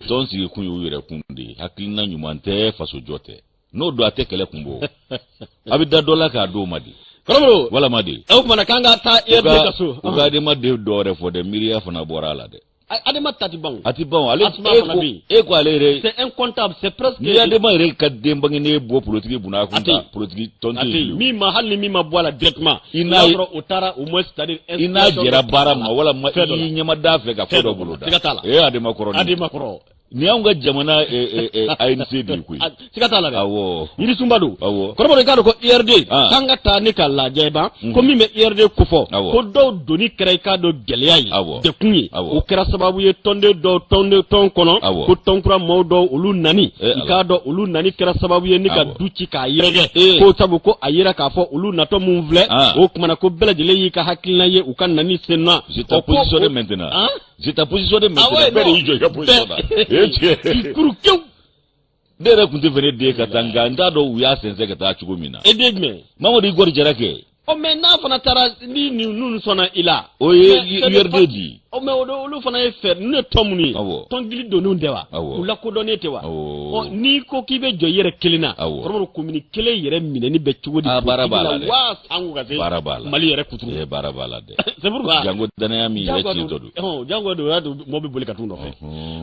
Tɔn sigikun y'u yɛrɛ kun de ye, hakilina ɲuman tɛ, fasojɔ tɛ. N'o don a tɛ kɛlɛ kun bɔ, a bɛ da dɔ la k'a d'o ma de. Kɔrɔbɔrɔ. Walama de. O tuma na k'an ka taa URD ka so. U ka ADEMA de dɔ wɛrɛ fɔ dɛ, miiriya fana bɔra a la dɛ. ADEMA ta ti ban o. A ti ban o, ale Asma fana bɛ yen. E ko ale yɛrɛ. C'est incontable, c'est presque. N'i ADEMA yɛrɛ ka den bangenen bɔ politiki buna kun kan, politiki tɔn tɛ yen. Min ma hali ni min ma bɔ a la directement. I n'a sɔrɔ o taara au moins, c'est à dire. I n'a jɛra baara ma walama i y'i ɲɛma d'a fɛ ka ko dɔ boloda. Siga t'a la. E ADEMA kɔrɔ. ADEMA kɔrɔ. Nin y'anw ka jamana ANC de ye koyi. Siga t'a la dɛ. Awɔ. Yirisunba don. Awɔ. Kɔrɔbɔrɔ, i k'a dɔn ko URD. K'an ka taa ni ka lajɛ ban. Ko min bɛ URD kofɔ. Awɔ. Ko dɔw donni kɛra i k'a dɔn gɛlɛya ye. Awɔ. Dekun ye. Awɔ. O kɛra sababu ye tɔnden dɔw tɔnden tɔn kɔnɔ. Awɔ. Ko tɔn kura maaw dɔw olu nani. I k'a dɔn olu nani kɛra sababu ye ni ka du ci k'a yɛrɛkɛ. Ko sabu ko a yira k'a fɔ olu natɔ mun filɛ. O kumana ko bɛɛ lajɛlen y'i ka hakilina ye u ka nani sen na. Je t'ai positionné maintenant. Je t'ai positionné maintenant. Ah ouais, bɛɛ de y'i jɔ i ka position na. E cɛ. Kuru kewu. Ne yɛrɛ tun tɛ fɛ ne den ka taa, nka n t'a dɔn u y'a sɛnsɛn ka taa cogo min na. E den jumɛn? Mamadu Igor Jara kɛ. Ɔ mais n'a fana taara ni ninnu sɔnna i la. O ye URD di. Ɔ mais olu fana ye fɛɛrɛ ninnu ye tɔn minnu ye. Awɔ. Tɔn gili donnenw tɛ wa? Awɔ. U lakodɔnnen tɛ wa? Awɔ. Ɔ n'i ko k'i bɛ jɔ i yɛrɛ kelen na. Awɔ. Kɔrɔbɔrɔ commune kelen yɛrɛ minɛni bɛ cogo di? Ah, baara b'a la dɛ. Waa sango ka se. Baara b'a la. Mali yɛrɛ kuturu. Ee baara b'a la dɛ. C'est pourquoi. Jango danaya min yɛrɛ tiɲɛtɔ don. Ɔn jango don o y'a to mɔɔ bɛ boli ka t'u nɔfɛ.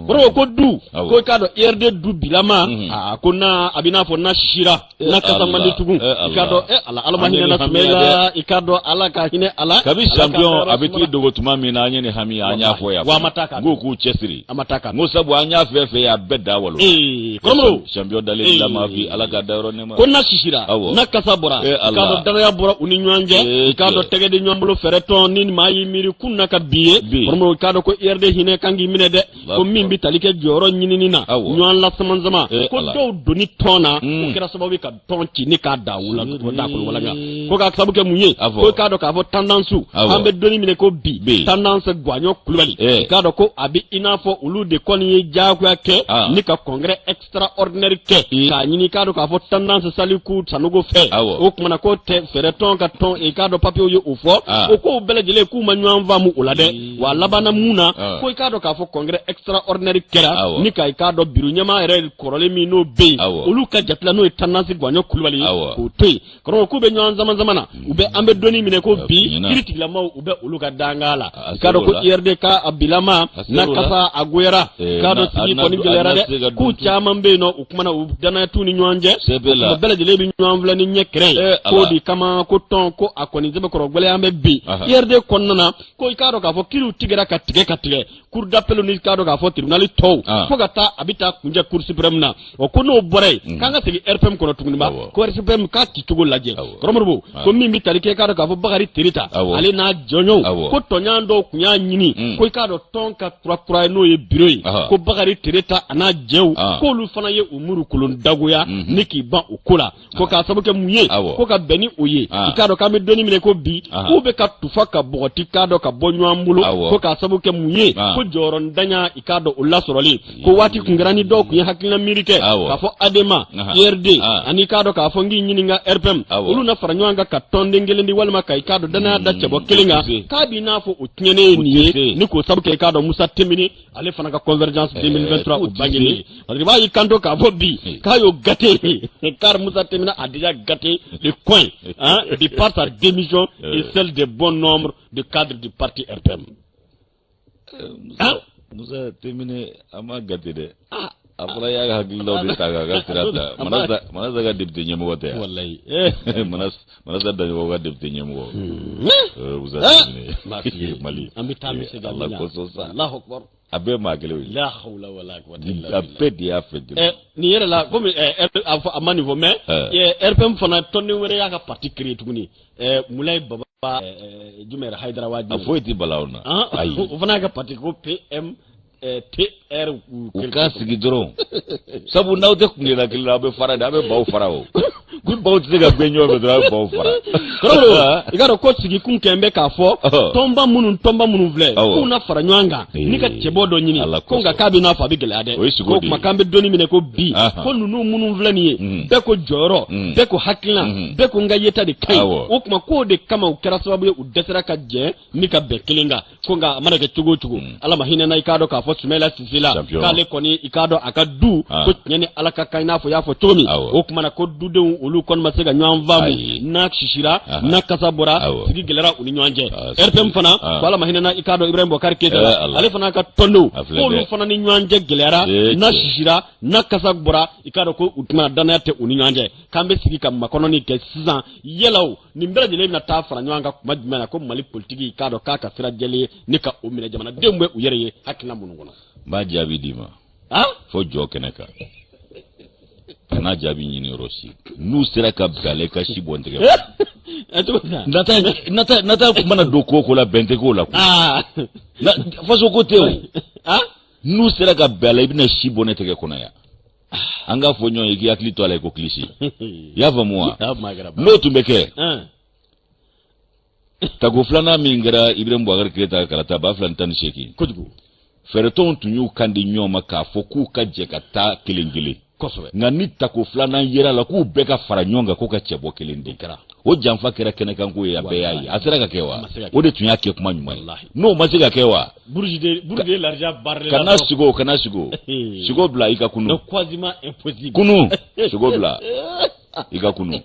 Kɔrɔbɔrɔ ko du. Awɔ. Ko i k'a dɔn URD du bilama. Aa ko n'a a bɛ n'a fɔ na sisira. Na kasa man di tugun. I k'a dɔn Ala Ala ma hinɛ na Sumayila, i k'a dɔn Ala ka hinɛ a la. Kabi champion a bɛ t'i dogo tuma min na, an ye nin hami min ye, an y'a fɔ yan. Wa a ma taa k'a N k'u k'u cɛsiri. A ma taa k'a N ko sabu an y'a fɛn fɛn ye, a bɛɛ da walo. Ee, kɔrɔmɔrɔw. Champion dalen la ma fi Ala ka dayɔrɔ nɛɛma. Ko na sisira, Awɔ. na kasa bɔra, Eh, i k'a Allah. dɔn danaya bɔra u ni ɲɔgɔn cɛ, Eh, i k'a dɔn cɛ. tɛgɛ di ɲɔgɔn bolo fɛɛrɛ tɔn ni maa y'i miiri kun na ka bi ye. Bi. Kɔrɔmɔrɔw, i k'a dɔn ko IRD hinɛ kan k'i minɛ dɛ. Ko min bɛ tali kɛ jɔyɔrɔ ɲinini na, Awɔ. ɲɔgɔn lasamansaman, Eh, ko Ala. dɔw donni tɔn na, o kɛra sababu ye ka tɔn ci ni k'a da wula da kolo walanga. Ko k'a sababu kɛ mun ye? A fɔ. Ko i k'a dɔn k'a fɔ tendance, Awɔ. an bɛ donni minɛ ko bi, Bi. tendance Guwaɲɔ Kulubali, Eh. i k'a dɔn ko a bɛ i n'a fɔ olu de kɔni ye diyagoya kɛ Ah. ni ka congrès extraordinaire kɛ I. k'a ɲini, i k'a dɔn k'a fɔ tendance Saliku Sanogo fɛ. Awɔ. O kumana ko tɛ fɛɛrɛ tɔn ka tɔn, i k'a dɔn papiyew ye o fɔ. Ah. O kow bɛɛ lajɛlen k'u ma ɲɔgɔn faamu o la dɛ. Wa a labanna mun na? Ah. Ko i k'a dɔn k'a fɔ congrès extraordinaire kɛra Awɔ. ni ka i k'a dɔn biro ɲɛmaa yɛrɛ kɔrɔlen min n'o bɛ yen, Awɔ. olu ka jate la, n'o ye tendance Guwaɲɔ Kulubali ye, Awɔ. k'o to yen. Kɔrɔ k'u bɛ ɲɔgɔn sama sama na, u bɛ an bɛ donni minɛ ko bi, ɲinan. kiri tigilamaw u bɛ olu ka danga la. A I k'a dɔn ser'o ko la. IRD ka a bilama A n'a ser'o la. kasa a goyara, Eh, k'a dɔn sigi a na- kɔni gɛlɛyara a na se ka dɛ. K'u dun tun. caman bɛ yen nɔ, u kumana u danaya t'u ni ɲɔgɔn cɛ. CP la. O bɛɛ lajɛlen bɛ ɲɔgɔn filɛ ni ɲɛ kɛrɛ ye. Eh, K'o Ala. de kama ko tɔn ko a kɔni sɛbɛkɔrɔ gɛlɛya bɛ bi IRD kɔnɔna na. Ko i k'a dɔn k'a fɔ kiriw tigɛra ka tigɛ ka tigɛ, cour d'appel ni k'a dɔn k'a fɔ tribunal tɔw, fo ka taa a bɛ taa kuncɛ cour suprême na. Ɔ, ko n'o bɔra yen, k'an ka segin RPM kɔnɔ tuguni ba, Awɔ. ko RPM k'a cicogo lajɛ. Awɔ. Kɔrɔmoribo, ko min bɛ tali kɛ, i k'a dɔn k'a fɔ Bakari Tereta, ale n'a jɔɲɔgɔnw, ko tɔɲɔgɔn dɔw tun y'a ɲini ko i k'a dɔn tɔn ka kura kura ye, n'o ye bureau ye, ko Bakari Tereta a n'a jɛw, k'olu fana ye u muru kolon dagoya ni k'i ban o ko la. Ko k'a sababu kɛ mun ye? Ko ka bɛn ni o ye, i k'a dɔn k'an bɛ donni minɛ ko bi, k'u bɛ ka tufa ka bɔgɔti, k'a dɔn ka bɔ ɲɔgɔn bolo. Ko k'a sababu kɛ mun ye? Ko jɔyɔrɔntanya, i k'a dɔn o lasɔrɔli, ko waati kun kɛra ni dɔw tun ye hakilina miiri kɛ k'a fɔ ADEMA, IRD ani k'a dɔn k'a fɔ n k'i ɲininka RPM, olu na fara ɲɔgɔn kan ka tɔnden kelen di walima ka i k'a dɔn danaya da cɛbɔ kelen kan, k'a b'i n'a fɔ o tiɲɛnen ye nin ye, ni k'o sababu kɛ i k'a dɔn Musa Timbiné ale fana ka convergence 2023 o bangenen ye, parce que b'a y'i kanto k'a fɔ bi k'a y'o gâté, car Moussa Timbiné a déjà gâté le coin, hein, de par sa démission et celle de bon nombre de cadres du parti RPM. Hein? Musa Timbiné a ma gâté dɛ. A fɔra y'a hakililaw de ta k'a ka sira ta. Manasa Manasa ka député ɲɛmɔgɔ tɛ yan. Wallahi. Manasa Daɲɔgɔ ka député ɲɛmɔgɔ. Musa Timbiné. Mali. An bɛ taa misi. Ala kosɔn sa. Allahu akbar. A bɛɛ maa kelen ye. La hawla wala quwwata illa A billah. bɛɛ de y'a fɛ kelen. Nin yɛrɛ la, komi a fɔ a ma nin fɔ, mais RPM fana tɔnden wɛrɛ y'a ka parti créer tuguni. Mulayi Baba jumɛn yɛrɛ, Hayidara Waji. A foyi tɛ bala anw na. Ayi. O fana y'a ka parti ko PM TR. U k'a sigi dɔrɔn, sabu n'aw tɛ kuntilenna kelen na, aw bɛ fara de, aw bɛ baw fara. O ni baw tɛ se ka gɛn ɲɔgɔn fɛ dɔrɔn, aw bɛ baw fara. Kɔrɔ, i k'a dɔn ko sigikun kɛn bɛ k'a fɔ tɔnba minnu filɛ, k'u na fara ɲɔgɔn kan ni ka cɛbɔ dɔ ɲini, ko nka k'a bɛ n'a fɔ a bɛ gɛlɛya dɛ. O ye siko ko de ye. Kuma k'an bɛ donni minɛ ko bi, ko ninnu minnu filɛ nin ye, bɛɛ ko jɔyɔrɔ, bɛɛ ko hakilina, bɛɛ ko n ka yeta de ka ɲi. O tuma k'o de kama u kɛra sababu ye u dɛsɛra ka jɛ ni ka bɛn kelen kan. Ko nka a mana kɛ cogo o cogo, Ala ma hinɛ na, i k'a dɔn k'a fɔ Sumayila Sise la, Champion. k'ale kɔni, i k'a dɔn a ka du, ko tiɲɛ ni Ala ka kan, i n'a fɔ i y'a fɔ cogo min. O tuma na ko dudenw olu kɔni ma se ka ɲɔgɔn faamu, n'a sisira, n'a kasa bɔra, sigi gɛlɛyara u ni ɲɔgɔn cɛ. RPM fana, ko Ala ma hinɛ na, i k'a dɔn Ibrahim Boubacar Keita la, Eh, Ala. ale fana ka tɔndenw, A filɛ k'olu dɛ. fana ni ɲɔgɔn cɛ gɛlɛyara, n'a cɛ. sisira, n'a kasa bɔra, i k'a dɔn ko u tuma danaya tɛ u ni ɲɔgɔn cɛ. K'an bɛ sigi ka makɔnɔni kɛ sisan, yala o nin bɛɛ lajɛlen bɛna taa fara ɲɔgɔn kan kuma jumɛn na, ko Mali politiki, i k'a dɔn k'a ka sira jɛlen ye ni ka o minɛ jamanadenw bɛ u yɛrɛ ye hakilina minnu kɔnɔ? N b'a jaabi d'i ma. Fo jɔ kɛnɛ kan, kana jaabi ɲini yɔrɔ si. N'u sera ka bɛn ale ka si bɔ n tɛgɛ ɛ, cogo di? Nata nata nata mana don ko o ko la, bɛn tɛ k'o la koyi. Faso ko tɛ o. N'u sera ka bɛn a la, i bɛna si bɔ ne tɛgɛ kɔnɔ yan. An k'a fɔ ɲɔgɔn ye k'i hakili to a la i ko kilisi. I y'a faamu wa? Ah, maa kɛra ba. N'o tun bɛ kɛ, tako filanan min kɛra Ibrahim Boubacar Keita ka kalata 2018, Kojugu. Fɛɛrɛtɔnw tun y'u kan di ɲɔgɔn ma k'a fɔ k'u ka jɛ ka taa kelen kelen. Nka ni tako filanan yera la k'u bɛɛ ka fara ɲɔgɔn kan k'u ka cɛbɔ kelen di, Kɛra. O janfa kɛra kɛnɛkanko ye, a bɛɛ y'a ye. A sera ka kɛ wa? A ma se ka kɛ. O de tun y'a kɛ kuma ɲuman ye. Walahi. N'o ma se ka kɛ wa? Bourge de l'argent barré. Kana sigo, kana sigo, sigo bila i ka kunu. Donc quasiment impossible. Kunu, sigo bila i ka kunu.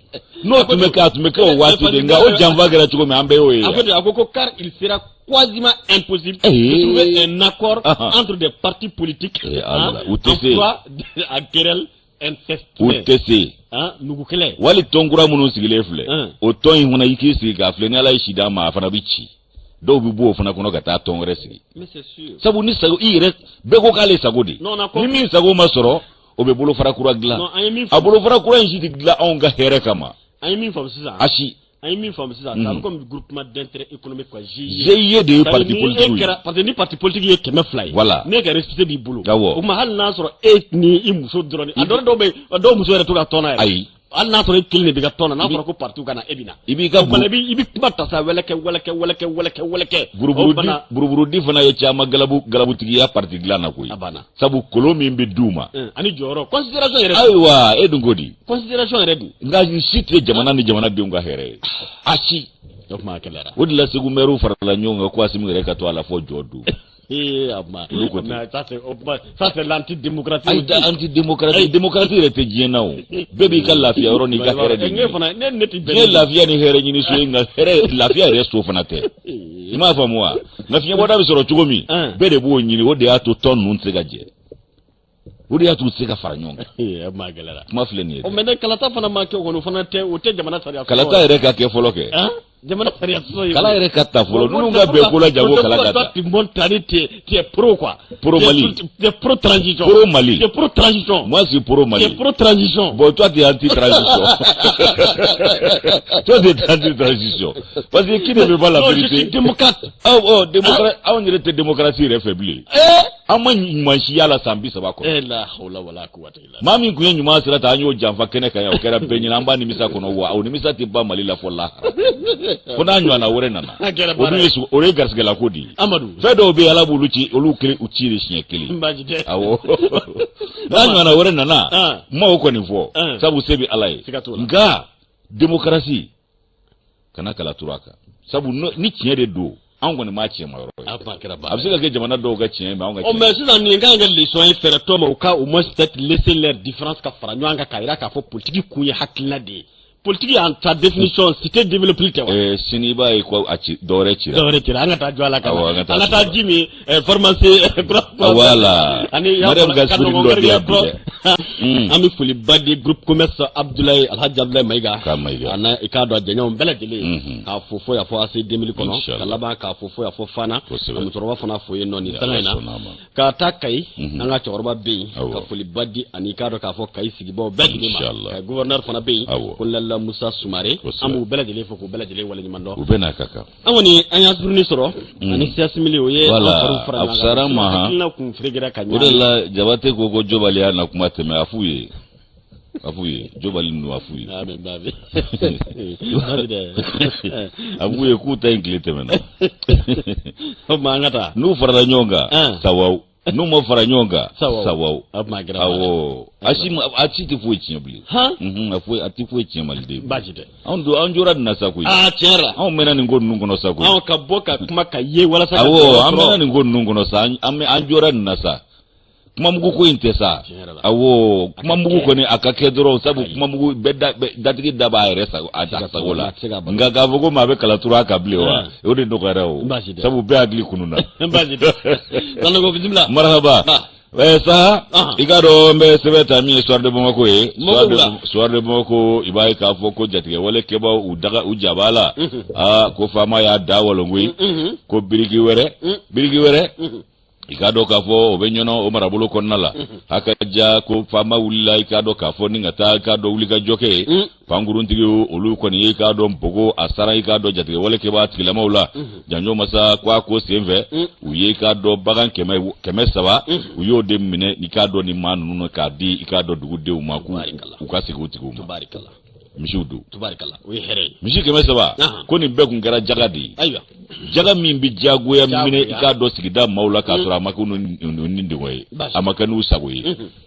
N'o tun bɛ kɛ, a tun bɛ kɛ o waati de. Nka o janfa kɛra cogo min, an bɛɛ y'o ye. En fait, a ko ko car il sera quasiment impossible Eh. de trouver un accord entre des partis politiques, Eh, Allah, hein, u tɛ en se. proie à querelle U intestine. tɛ se. Hein, nugu kɛlɛ. Wali tɔn kura minnu sigilen filɛ, o tɔn in fana, i k'i sigi k'a filɛ, ni Ala ye si d'an ma, a fana bɛ ci. Dɔw bɛ bɔ o fana kɔnɔ ka taa tɔn wɛrɛ sigi. Sabu ni sago i yɛrɛ, bɛɛ ko k'ale sago de, ni min sago ma sɔrɔ, o bɛ bolofara kura dilan. A bolofara kura in si tɛ dilan anw ka hɛrɛ kama. An ye min faamu sisan, a si. An ye min faamu sisan, ça bɛ comme groupement d'intérêt économique quoi, GIE. GIE de ye parti politique ye. Parce que ni parti politique ye 200 ye, voilà, n'e ka récépissé b'i bolo, o tuma hali n'a sɔrɔ e ni i muso dɔrɔn, a dɔw bɛ yen, dɔw muso yɛrɛ t'u ka tɔn na yɛrɛ. Ayi. Hali n'a sɔrɔ e kelen de b'i ka tɔn na, n'a fɔra ko parti ka na, e bɛ na. I b'i ka i bɛ kuma ta sa, wɛlɛkɛ wɛlɛkɛ wɛlɛkɛ wɛlɛkɛ wɛlɛkɛ. Buruburu buruburu fana ye caman galabu galabutigiya parti dilan na koyi. A banna. Sabu kolon min bɛ d'u ma. Ani jɔyɔrɔ, considération yɛrɛ. Ayiwa, e dun ko di? Considération yɛrɛ dun. Nka nin si tɛ jamana ni jamanadenw ka hɛrɛ ye. A si. O kuma a gɛlɛyara. O de la Segu mɛriw farala ɲɔgɔn kan ko Asimi yɛrɛ ka to a la fɔ jɔ don. Ee, a kuma. Olu ko ten. Mais ça c'est o kuma, ça c'est l'antidémocratie. Ayi, antidémocratie, démocratie yɛrɛ tɛ diɲɛ na o. Bɛɛ b'i ka lafiya yɔrɔ n'i ka hɛrɛ de Ne ɲini. fana ne ne ti bɛn. Diɲɛ lafiya ni hɛrɛ ɲini so ye, nka hɛrɛ lafiya yɛrɛ so fana tɛ. I m'a faamu wa? Nka fiɲɛbɔda bɛ sɔrɔ cogo min, bɛɛ de b'o ɲini. O de y'a to tɔn ninnu tɛ se ka jɛ. O de y'a to u tɛ se ka fara ɲɔgɔn kan. Ee, a kuma gɛlɛyara. Kuma filɛ nin ye O dɛ. Mais ne kalata fana ma kɛ o kɔni, o fana tɛ, o tɛ jamana sariya sɔsɔ. Kalata yɛrɛ ka kɛ fɔlɔ kɛ. Han? Jamana sariya sɔsɔ ye. Kala yɛrɛ ka ta fɔlɔ, ninnu ka bɛn ko la janko kala ka ta. Tu montes tu es pro quoi. Pro Mali. Tu es pro transition. Pro Mali. Tu es pro transition. Moi, c'est pro Tu es Mali. pro transition. Bon, toi, tu es anti-transition. Toi, tu es anti-transition. Parce que qui ne veut pas la Non, je vérité? suis démocrate. Oh, oh, démocrate, anw yɛrɛ tɛ démocratie yɛrɛ fɛ bilen. Eh! An ma ɲuman si y'a la san 30 kɔnɔ. Eh, la hawla wala quwwata illa. Maa min tun ye ɲuman sira ta, an y'o janfa kɛnɛ kan yan, o kɛra bɛɛ ɲɛna, an b'a nimisa kɔnɔ wa o nimisa tɛ ban Mali la fɔ lahara. Fo n'a ɲɔgɔnna wɛrɛ nana. A kɛra O baara dun ye. ye o ye garisigɛlako de ye. Amadu. Fɛn dɔw bɛ yen, Ala b'olu ci, olu kelen u ci de siɲɛ kelen. Baasi tɛ. Awɔ. N'a ɲɔgɔnna wɛrɛ nana, n ma o kɔni fɔ. Sabu se bɛ Ala ye. Siga t'o la. Nka démocratie kana kala turu a kan. Sabu ni tiɲɛ de don, anw kɔni m'a tiɲɛ ma yɔrɔ ye. A kuma kɛra A baara bɛ se ka kɛ jamana dɔw ka tiɲɛ ye, mais anw ka Oh, tiɲɛ. mais sisan nin kan ka kɛ leçon ye fɛɛrɛtɔ ma, u ka au moins peut-être laisser leur différence ka fara ɲɔgɔn kan k'a jira k'a fɔ politique kun ye hakilina de ye. Politique en sa définition, cité développée tɛ wa? Sini i b'a ye ko a ci dɔ wɛrɛ cira. Dɔ wɛrɛ cira, an ka taa jɔ a la ka Awɔ, na. an ka taa An ka taa jɔ a la. ji min pharmacie kura. Voilà. Ani y'a Mariam fɔla ka ka suri nɔgɔn dɔ di yan bi kura. dɛ. An bɛ foliba di groupe commerce Abdoulaye Alhaji Abdoulaye Mayiga. K'a Mayiga. A n'a i k'a dɔn a jɛɲɔgɔn bɛɛ lajɛlen. K'a fo fo yan fɔ AC 2000 kɔnɔ. Inchallah. Ka laban k'a fo fo yan fɔ Fana. Kosɛbɛ. Ka musokɔrɔba fana fo yen nɔ nin Ni sanga in Ala na. sɔnna a ma. Ka taa Kayi, an ka cɛkɔrɔba bɛ yen, ka foliba di ani k'a dɔn k'a fɔ Kayi sigibaw bɛɛ lajɛlen ma. Inchallah. Kayi gouverneur fana bɛ yen, colonel Musa Sumare. An b'u bɛɛ lajɛlen fo k'u bɛɛ lajɛlen waleɲuman dɔn. U bɛɛ n'a ka kan. An kɔni an y'an suruni sɔrɔ ani siyasimili, o ye an Voilà, fariw fara a ɲɔgɔn kan. fisayara n ma, han. Hakilina kun ferekera ka O de ɲa. la Jabate ko ko Jobali y'a na kuma tɛmɛ, a f'u ye. A f'u ye, Jobali ninnu a f'u ye. Ah, mais babi. Babi dɛ. A f'u ye k'u ta in tile tɛmɛna. O tuma an ka taa. N'u farala ɲɔgɔn kan, sawaw. N'u ma fara ɲɔgɔn kan, Sawaw. sawaw. O tuma a kɛra baara ye. Awɔ. A si ma, a si tɛ foyi tiɲɛ bilen. Han? A foyi, a tɛ foyi tiɲɛ Maliden. Baasi tɛ. Anw don, an jɔra nin na sa koyi. Aa, tiɲɛ yɛrɛ la. Anw mɛnna nin ko ninnu kɔnɔ sa koyi. Anw ka bɔ ka kuma ka ye walasa ka Awɔ, jɔyɔrɔ an sɔrɔ. mɛnna nin ko ninnu kɔnɔ sa, an jɔra nin na sa. Kumamugu ko in tɛ sa. Tiɲɛ yɛrɛ la. Awɔ, kumamugu kɛ. kɔni a ka kɛ dɔrɔn, sabu kumamugu bɛɛ da bɛɛ- datigi da b'a yɛrɛ sago, a Se ka sago la. a tɛ se ka balo. Nka k'a fɔ ko maa bɛ kala turu a kan bilen wa, o de nɔgɔyara o. Baasi tɛ. Sabu bɛɛ hakili kununna. Baasi tɛ. Sanogo, bisimila. Marhaba. Ah. Sa i k'a dɔn n bɛ sɛbɛn ta min ye Soir de Bamako ye. Mɔgɔw la. Soir de Bamako, i b'a ye k'a fɔ ko jatigɛwale kɛbaaw u daga u jaba la. Aa, ko faama y'a da walonkoyi. Ko biriki wɛrɛ, biriki wɛrɛ. I k'a dɔn k'a fɔ o bɛ ɲɔnɔ o marabolo kɔnɔna la. A ka ja ko faama wulila, i k'a dɔn k'a fɔ ni ka taa, i k'a dɔn wuli ka jɔ kɛ ye. Pankuruntigiw olu kɔni ye, i k'a dɔn npogo a sara, i k'a dɔn jatigɛwale kɛbaa tigilamaw la. Janjo masa ko a ko senfɛ, u ye, i k'a dɔn bagan 300, u y'o de minɛ, i k'a dɔn ni maa ninnu k'a di, i k'a dɔn dugudenw ma k'u u ka segin u tigiw ma. Tubarikala. Misiw don. Tubarikala, o ye hɛrɛ ye. Misi 300, ko nin bɛɛ kun kɛra jaga de ye. Ayiwa. Jaga min bɛ diyagoya minɛ, i k'a dɔn sigida maaw la k'a sɔrɔ a ma kɛ n'u ni degun ye, a ma kɛ n'u sago ye.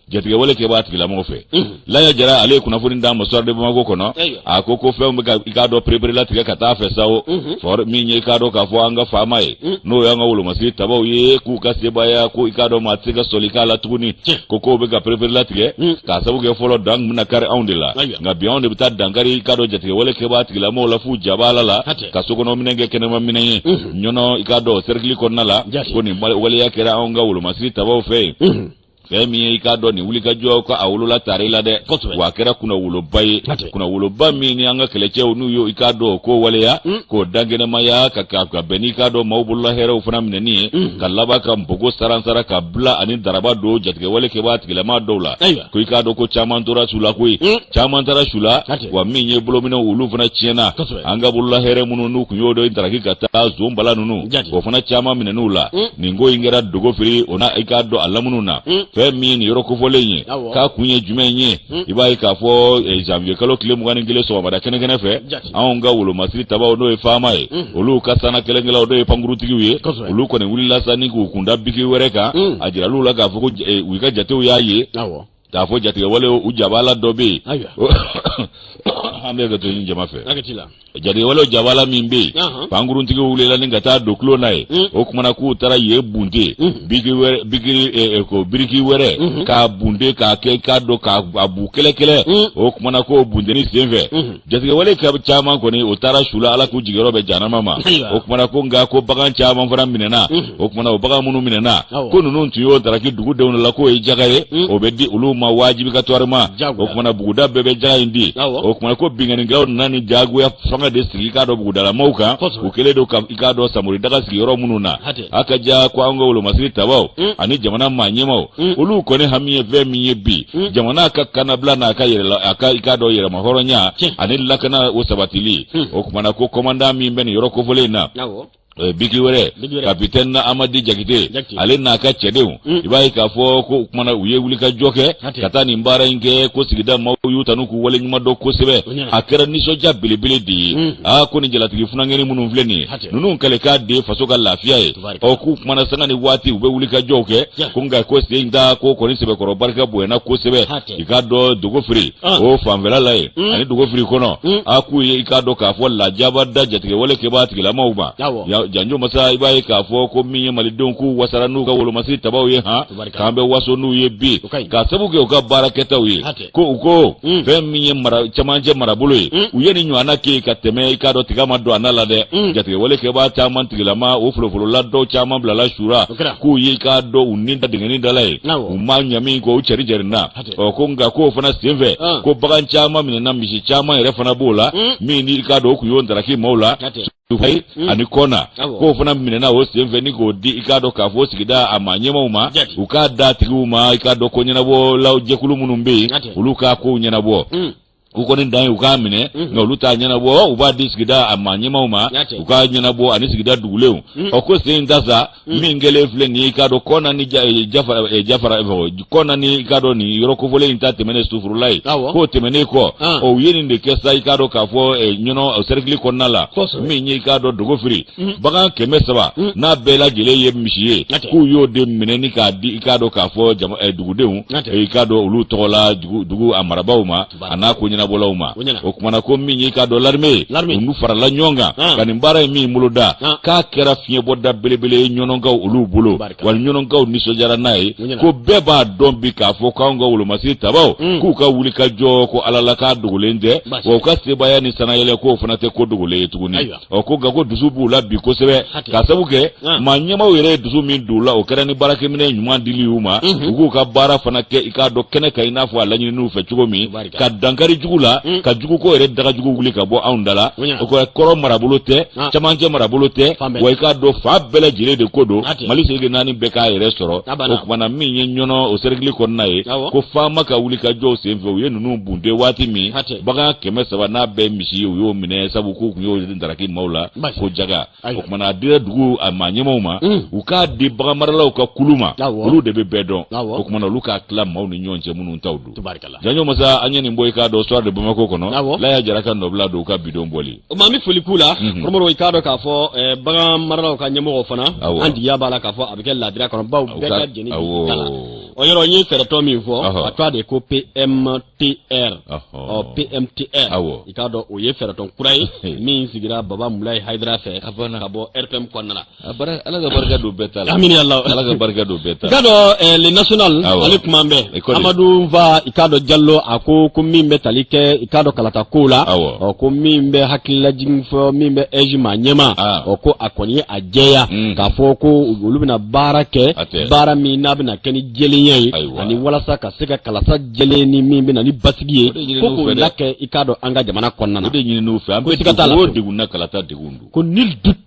Jatigɛwale kɛbaa tigilamɔgɔ fɛ. Laya Jara ale ye kunnafoni d'an ma Soir de Bamako kɔnɔ. A ko ko fɛnw bɛ ka, i k'a dɔn perepere latigɛ ka taa fɛ sa o. Fɔr min ye, i k'a dɔn k'a fɔ an ka faama ye, n'o y'an ka wolomasiri tabaw ye, k'u ka sebaaya ko i k'a dɔn maa tɛ se ka sɔli k'a la tuguni. Ko kow bɛ ka perepere latigɛ k'a sababu kɛ fɔlɔ dan tun bɛna kari anw de la. Nka bi anw de bɛ taa dankari, i k'a dɔn jatigɛwale kɛbaa tigilamɔgɔw la f'u jaba la ka sokɔnɔ minɛn kɛ kɛnɛma minɛn ye. Ɲɔnɔ, i k'a dɔn cercle kɔnɔna la, ko nin waleya kɛra anw ka wolomasiri tabaw fɛ yen. Fɛn min ye i k'a dɔn nin wulikajɔ ko a wolola tare la dɛ, wa a kɛra kunnawoloba ye, kunnawoloba min ni an ka kɛlɛcɛw n'u ye i k'a dɔn o ko waleya k'o dankɛnɛmaya ka ka bɛn n'i k'a dɔn maaw bolola hɛrɛw fana minɛni ye, ka laban ka npogo saransara ka bila ani daraba don jatigɛwale kɛbaa tigilama dɔw la. Ko i k'a dɔn ko caman tora su la koyi, caman taara su la, wa min ye bolominɛw olu fana tiɲɛna. An ka bolola hɛrɛ minnu n'u kun y'o dɔ daraki ka taa zon bala ninnu, o fana caman minɛn'u la. Nin ko in kɛra Dogofiri o na i k'a dɔn a lamunu na. Fɛn min ye nin yɔrɔ kofɔlen ye, k'a kun ye jumɛn ye? I b'a ye k'a fɔ janvier kalo tile 21 sɔgɔmada kɛnɛkɛnɛ fɛ, anw ka wolomasiri tabaw n'o ye FAMa ye, olu ka sanna kɛlɛkɛlaw n'o ye pankurutigiw ye, olu kɔni wulila sa ni k'u kunda biki wɛrɛ kan. A jiral'u la k'a fɔ ko u ka jatew y'a ye k'a fɔ jatigɛwale u jabala dɔ bɛ yen. An bɛ ka to ɲini jama fɛ, jatigɛwale jabala min bɛ yen, pankuruntigiw wulila ni ka taa don tulon na ye. O kumana k'u taara yen bunte biki wɛrɛ, bikiri ko biriki wɛrɛ k'a bunte k'a kɛ k'a dɔn k'a bu kɛlɛkɛlɛ. O kumana k'o bunteni senfɛ, jatigɛwale caman kɔni o taara su la, Ala k'u jigiyɔrɔ bɛn jahanama ma. O kumana ko nka ko bagan caman fana minɛna. O kumana o bagan minnu minɛna, ko ninnu tun y'o daraki dugudenw la k'o ye jaga ye, o bɛ di olu ma wajibikatɔrima. O kumana buguda bɛɛ bɛ jaga in di. O kumana ko binkannikɛlaw nana ni jagoya fanga de sigi i k'a dɔn bugudalamaw kan, u kɛlen don ka i k'a dɔn samori daga sigi yɔrɔ minnu na. A ka ja ko an ka wolomasiri tabaw ani jamana maa ɲɛmaw, olu kɔni hami ye fɛn min ye bi, jamana ka kannabila n'a ka yɛrɛ a ka i k'a dɔn yɛrɛma hɔrɔnya ani lakana o sabatili. O kumana ko kɔmandan min bɛ nin yɔrɔ kofɔlen in na, biki wɛrɛ, kapitɛni Amadi Jakite, ale n'a ka cɛdenw, i b'a ye k'a fɔ ko o kumana u ye wulikajɔ kɛ ka taa nin baara in kɛ, ko sigida maaw y'u tanu k'u waleɲuman dɔn kosɛbɛ. A kɛra nisɔndiya belebele de ye. Aa, ko nin jalatigi funankɛnin minnu filɛ nin ye, ninnu kɛlen k'a de faso ka lafiya ye. Ɔ, k'u kumana sanga ni waati u bɛ wulikajɔw kɛ, ko nka ko sen ta ko kɔni sɛbɛkɔrɔ barika bonyana kosɛbɛ. I k'a dɔn Dogofiri o fanfɛla la yen ani Dogofiri kɔnɔ, a k'u ye i k'a dɔn k'a fɔ lajaba da jatigɛwale kɛbaa tigilamaw ma. Janjo masa, i b'a ye k'a fɔ ko min ye malidenw k'u wasara n'u ka wolomasiri tabaw ye han, k'an bɛ waso n'u ye bi k'a sabu kɛ u ka baara kɛtaw ye. Ko u ko fɛn min ye mara cɛmancɛ marabolo ye, u ye nin ɲɔgɔnna kɛ ka tɛmɛ, i k'a dɔn tiga ma don a na la dɛ. Jatigɛwale kɛbaa caman tigilama o folofolola dɔw caman bilala su la, k'u ye i k'a dɔn u ni da dingɛnin da la yen, u ma ɲa min kɔ, u cɛri cɛrinna. Ɔ, ko nka k'o fana senfɛ, ko bagan caman minɛna, misi caman yɛrɛ fana b'o la min ni i k'a dɔn o kun y'o daraki maaw la ani kɔna, k'o fana minɛna o senfɛ ni k'o di i k'a dɔn k'a fɔ sigida a maa ɲɛmaw ma, u k'a d'a tigiw ma, i k'a dɔn ko ɲɛnabɔlaw jɛkulu minnu bɛ yen, olu k'a kow ɲɛnabɔ. U kɔni dan ye u k'a minɛ, nka olu t'a ɲɛnabɔ, u b'a di sigida a maa ɲɛmaw ma, u k'a ɲɛnabɔ ani sigida dugulenw. Ɔ, ko sen ta sa min kɛlen filɛ nin ye, i k'a dɔn kɔna ni jafara jafara kɔna ni i k'a dɔn nin yɔrɔ kofɔlen in ta tɛmɛnen sufurula ye, k'o tɛmɛnen kɔ, ɔ, u ye nin de kɛ sa, i k'a dɔn k'a fɔ Ɲɔnɔ sɛrikili kɔnɔna la, min ye i k'a dɔn Dogofiri, bagan 300 n'a bɛɛ lajɛlen ye misi ye, k'u y'o de minɛ ni k'a di i k'a dɔn k'a fɔ dugudenw, i k'a dɔn olu tɔgɔ la dugu a marabaaw ma a n'a ko ɲɛnabɔlaw ma. O kumana ko min ye i k'a dɔn l'armée, olu farala ɲɔgɔn kan ka nin baara in min boloda, k'a kɛra fiɲɛbɔda belebele ye ɲɔnɔnkaw olu bolo, wa ɲɔnɔnkaw nisɔndiyara n'a ye. Ko bɛɛ b'a dɔn bi k'a fɔ k'anw ka wolomasiri tabaw k'u ka wuli ka jɔ ko Ala la k'a dogolen tɛ, wa u ka sebaaya ni sanayɛlɛ k'o fana tɛ ko dogolen ye tuguni. Ɔ, ko nka ko dusu b'u la bi kosɛbɛ k'a sabu kɛ maa ɲɛmaaw yɛrɛ ye dusu min don u la, o kɛra ni baarakɛminɛn ɲuman dili y'u ma, u k'u ka baara fana kɛ i k'a dɔn kɛnɛ kan i n'a fɔ a laɲininiw fɛ cogo min, ka dankari jugu la, ka juguko yɛrɛ daga jugu wuli ka bɔ anw da la. O kɔrɔ marabolo tɛ, cɛmancɛ marabolo tɛ, wa i k'a dɔn fan bɛɛ lajɛlen de ko don, Mali seleke naani bɛɛ k'a yɛrɛ sɔrɔ. O kumana min ye Ɲɔnɔ o sɛrikili kɔnɔna ye, ko faama ka wuli ka jɔw senfɛ, u ye ninnu bunte waati min, bagan 300 n'a bɛɛ misi ye, u y'o minɛ, sabu k'u tun y'o daraki maaw la ko jaga. O kumana a dira dugu a maa ɲɛmaaw ma, u k'a di baganmaralaw ka kulu ma, olu de bɛ bɛɛ dɔn. O kumana olu k'a tila maaw ni ɲɔgɔn cɛ minnu taw don. Janjo masa, an ye nin bɔ i k'a dɔn Soir de Bamako kɔnɔ, Laya Jara ka nɔbila don u ka bidon bɔli. O ma, an bɛ foli k'u la. Kɔrɔmɔrɔ, i k'a dɔn k'a fɔ bagan maralaw ka ɲɛmɔgɔw fana, an jigiya b'a la k'a fɔ a bɛ kɛ ladira kɔnɔ, bawo bɛɛ ka jɛni bi la. O yɔrɔ n ye fɛɛrɛtɔ min fɔ, a tɔgɔ de ko PMTR. Ɔ, PMTR, i k'a dɔn o ye fɛɛrɛtɔn kura ye min sigira Baba Mulayi Hayidara fɛ ka bɔ RPM kɔnɔna la. Ala ka barika don bɛɛ ta la. Amina Allah. Ala ka barika don bɛɛ ta la. I k'a dɔn le national, ale kuma bɛ Amadu Nfa, i k'a dɔn Jalo, a ko ko min bɛ tali kɛ i k'a dɔn kalata kow la. Ɔ, ko min bɛ hakililajigin fɔ, min bɛ AIGE maa ɲɛmaa, ɔ, ko a kɔni ye a jɛya k'a fɔ ko olu bɛna baara kɛ, baara min n'a bɛna kɛ ni jɛlenya ye ani walasa ka se ka kalata jɛlen ni min bɛna ni basigi ye, ko k'o lakɛ i k'a dɔn an ka jamana kɔnɔna na. O de ɲinin'u fɛ, an bɛ degun o degun na, kalata degun don. Ko nul doute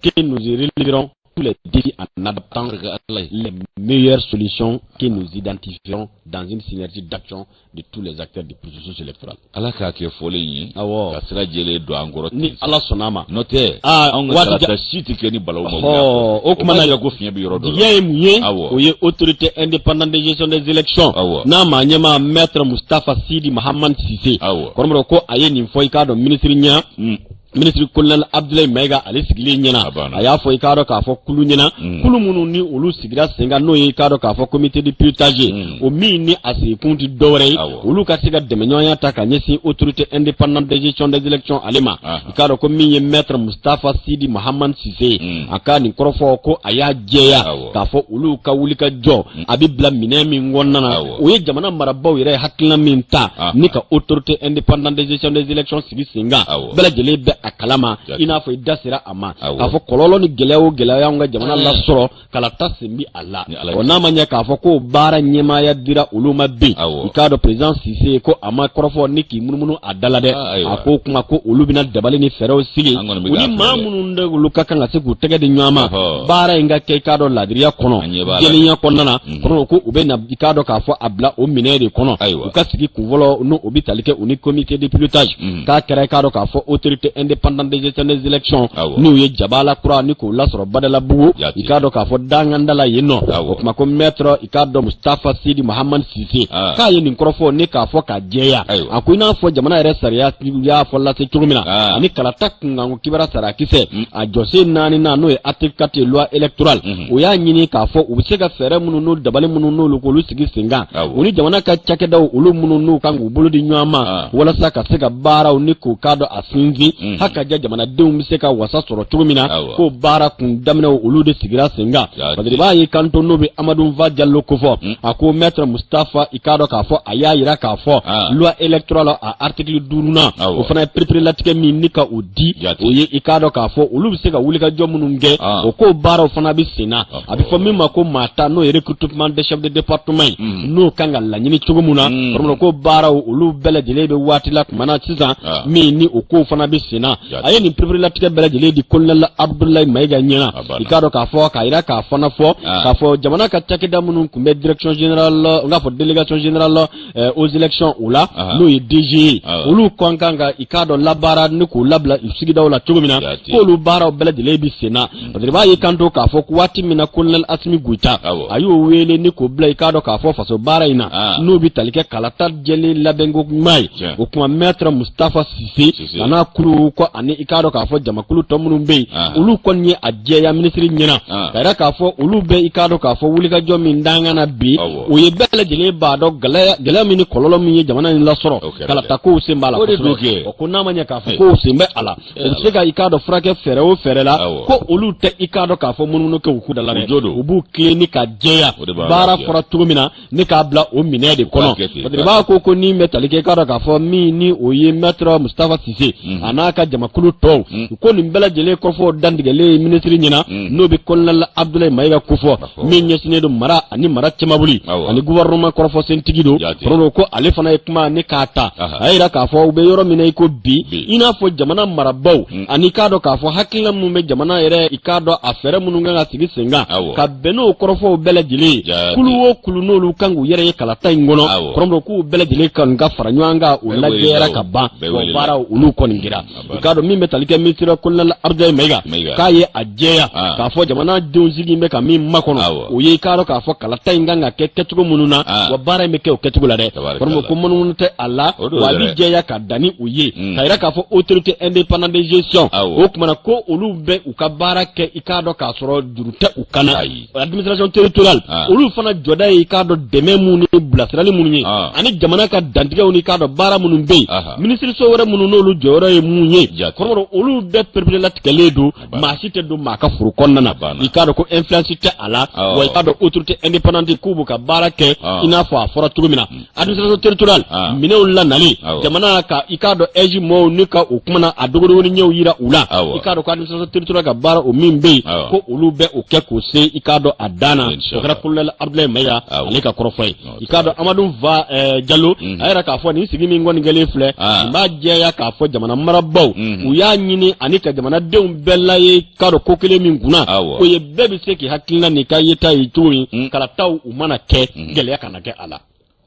que nous relèverons tous les défis en adoptant les meilleures solutions que nous identifierons dans une synergie d'action de tous les acteurs du processus électoral. Ala k'a kɛ fɔlen ye. Awɔ. Ka sira jɛlen don an kɔrɔ. Ni Ala sɔnna a ma. N'o tɛ, anw ka kalata si tɛ kɛ ni balawu ma wuli a kɔ. O tuma na ko fiɲɛ bɛ yɔrɔ dɔ la. Jigiya ye mun ye? Awɔ. O ye Autorité indépendante de gestion des élections. Awɔ. N'a maa ɲɛmaa Maître Moustapha Sidi Mahamane Cissé. Awɔ. Kɔrɔmɔrɔ ko a ye nin fɔ i k'a dɔn minisiri ɲɛna. Minisiri colonel Abdoulaye Mayiga, ale sigilen ɲɛna, a y'a fɔ i k'a dɔn k'a fɔ kulu ɲɛna, kulu minnu ni olu sigira sen kan, n'o ye i k'a dɔn k'a fɔ comité de pilotage, o min ni a sigikun tɛ dɔwɛrɛ ye, olu ka se ka dɛmɛɲɔgɔnya ta ka ɲɛsin Autorité indépendante de gestion des élections ale ma. I k'a dɔn ko min ye Maître Moustapha Sidi Mahamane Cissé, a ka nin kɔrɔfɔ, ko a y'a jɛya k'a fɔ olu ka wulikajɔ a bɛ bila minɛn min kɔnɔna na, o ye jamana marabaaw yɛrɛ ye hakilina min ta ni ka Autorité indépendante de gestion des élections sigi sen kan, bɛɛ lajɛlen bɛ a kalama, i n'a fɔ i da sera a ma k'a fɔ kɔlɔlɔ ni gɛlɛya o gɛlɛya y'anw ka jamana lasɔrɔ, kalata sen bi a la. Ɔ, n'a ma ɲɛ k'a fɔ ko baara ɲɛmaaya dira olu ma bi, i k'a dɔn président Cissé ko a ma kɔrɔfɔ ni k'i munumunu a da la dɛ. A ko kuma ko olu bɛna dabali ni fɛɛrɛw sigi, u ni maa minnu de olu ka kan ka se k'u tɛgɛ di ɲɔgɔn ma, baara in ka kɛ i k'a dɔn laadiriya kɔnɔ, jɛlenya kɔnɔna na. Kɔrɔ ko u bɛ na i k'a dɔn k'a fɔ a bila o minɛn de kɔnɔ, u ka sigi kunfɔlɔ n'o o bɛ tali kɛ u ni comité de pilotage, k'a kɛra i k'a dɔn k'a fɔ Autorité indépendante de gestion des élections, n'u ye jabala kura ni k'o lasɔrɔ Badalabugu, i k'a dɔn k'a fɔ danganda la yen nɔ. O tuma ko maître i k'a dɔn Moustapha Sidi Mahamane Cissé k'a ye nin kɔrɔfɔ ni k'a fɔ k'a jɛya. A ko i n'a fɔ jamana yɛrɛ sariya y'a fɔ lase cogo min na, ani kalata kunkanko kibaruya sariyakisɛ a jɔsen naaninan, n'o ye article 4 loi électorale, o y'a ɲini k'a fɔ u bɛ se ka fɛɛrɛ minnu n'u dabali minnu n'olu k'olu sigi sen kan, u ni jamana ka cakɛdaw olu minnu n'u kan k'u bolo di ɲɔgɔn ma, walasa ka se ka baaraw ni k'o k'a dɔn a sinsin, haka ja jamanadenw bɛ se ka wasa sɔrɔ cogo min na, k'o baara kun daminɛw olu de sigira sen kan. Parce que i b'a ye kanto n'o bɛ Amadu Fa Jalo kofɔ, a ko maître Moustapha i k'a dɔn k'a fɔ a y'a yira k'a fɔ loi électorale a article duurunan, o fana ye pereperelatigɛ min ni ka o di, o ye i k'a dɔn k'a fɔ olu bɛ se ka wulikajɔ minnu kɛ, o k'o baaraw fana bɛ sen na. A bɛ fɔ min ma ko maa ta, n'o ye recrutement des chefs de département ye, n'o kan ka laɲini cogo min na, kɔrɔmɔrɔ ko baaraw olu bɛɛ lajɛlen bɛ waati la tuma na sisan min ni o kow fana bɛ sen na. A ye nin pereperelatigɛ bɛɛ lajɛlen di colonel Abdoulaye Mayiga ɲɛna, i k'a dɔn k'a fɔ k'a yira k'a fana fɔ k'a fɔ jamana ka cakɛda minnu tun bɛ direction générale, n k'a fɔ délégation générale aux élections o la, n'o ye DGE, olu kɔn kan ka i k'a dɔn labaara ni k'u labila sigidaw la cogo min na, k'olu baaraw bɛɛ lajɛlen bɛ sen na. Parce que i b'a ye kanto k'a fɔ waati min na colonel Assimi Goïta a y'o wele ni k'o bila i k'a dɔn k'a fɔ faso baara in na, n'o bɛ tali kɛ kalata jɛlen labɛnko ɲuman ye, o tuma maître Moustapha Cissé a n'a kulu ko ani i k'a dɔn k'a fɔ jamakulu tɔ minnu bɛ yen, olu kɔni ye a jɛya minisiri ɲɛna ka yira k'a fɔ olu bɛ i k'a dɔn k'a fɔ wulikajɔ min dankan na bi, o ye bɛɛ lajɛlen b'a dɔn gɛlɛya min ni kɔlɔlɔ min ye jamana in lasɔrɔ, kalata kow sen b'a la kosɛbɛ. Ko n'a ma ɲɛ k'a fɔ kow sen bɛ a la, u bɛ se ka i k'a dɔn furakɛ fɛɛrɛ o fɛɛrɛ la, ko olu tɛ i k'a dɔn k'a fɔ munumunu kɛ u ku da la dɛ, u b'u tilen ni ka jɛya baara fɔra cogo min na ne k'a bila o minɛ de kɔnɔ. Parce que b'a ko ni bɛ tali kɛ i k'a dɔn k'a fɔ min ni o ye maître Moustapha Cissé a n'a ka jamakulu tɔw, ko nin bɛɛ lajɛlen kɔfɔ dantigɛlen minisiri ɲɛna, n'o bɛ colonel Abdoulaye Mayiga kofɔ, min ɲɛsinnen don mara ani mara cɛmaboli ani gouvernement kɔrɔfɔ sentigi don. Kɔrɔ ko ale fana ye kuma ni k'a ta, a y'a yira k'a fɔ u bɛ yɔrɔ min na i ko bi, i n'a fɔ jamana marabaaw ani k'a dɔn k'a fɔ hakilina minnu bɛ jamana yɛrɛ, i k'a dɔn a fɛɛrɛ minnu kan ka sigi sen kan ka bɛn n'o kɔrɔfɔw bɛɛ lajɛlen ye, kulu o kulu n'olu kan k'u yɛrɛ ye kalata in kɔnɔ, kɔrɔmɔrɔ k'u bɛɛ lajɛlen kan ka fara ɲɔgɔn kan, o lajɛyara ka ban wa baaraw olu kɔni kɛra. I k'a dɔn min bɛ tali kɛ minisiri colonel Abdoulaye Mayiga, k'a ye a jɛya k'a fɔ jamana denw sigi bɛ ka min makɔnɔ, o ye i k'a dɔn k'a fɔ kalata in kan ka kɛ kɛcogo minnu na, wa baara in bɛ kɛ o kɛcogo la dɛ. Kɔrɔmɔ ko munumunu tɛ a la, wa a bɛ jɛya ka dan ni o ye, k'a yira k'a fɔ Autorité indépendante de gestion, o tuma na ko olu bɛ u ka baara kɛ i k'a dɔn k'a sɔrɔ juru tɛ u kan na. Administration territoriale, olu fana jɔda ye i k'a dɔn dɛmɛ minnu ni bilasirali minnu ye, ani jamana ka dantigɛw ni k'a dɔn baara minnu bɛ yen, minisiriso wɛrɛ minnu n'olu jɔyɔrɔ ye mun ye. ye kɔrɔ olu bɛɛ pereperelatigɛlen don, maa si tɛ don maa ka foro kɔnɔna na. I k'a dɔn ko influence tɛ a la. Wa i k'a dɔn autorité indépendante k'u b'u ka baara kɛ i n'a fɔ a fɔra cogo min na. Administration territoriale, minɛnw lanali jamana ka, i k'a dɔn AIGE mɔɔw ni ka o kumana a dogodogonin ɲɛw yira u la. I k'a dɔn ko administration territoriale ka baara o min bɛ yen, ko olu bɛ o kɛ k'o se, i k'a dɔn, a dan na. O kɛra colonel Abdoulaye Mayiga ale ka kɔrɔfɔ ye. I k'a dɔn Amadu Va Jalo a yɛrɛ k'a fɔ nin sigi min kɔni kɛlen filɛ nin b'a jɛya k'a fɔ jamana marabaaw u y'a ɲini ani ka jamanadenw bɛɛ la ye k'a dɔn ko kelen min kunna, o ye bɛɛ bɛ se k'i hakilina n'i ka yeta ye cogo min, kalataw u mana kɛ, gɛlɛya kana kɛ a la.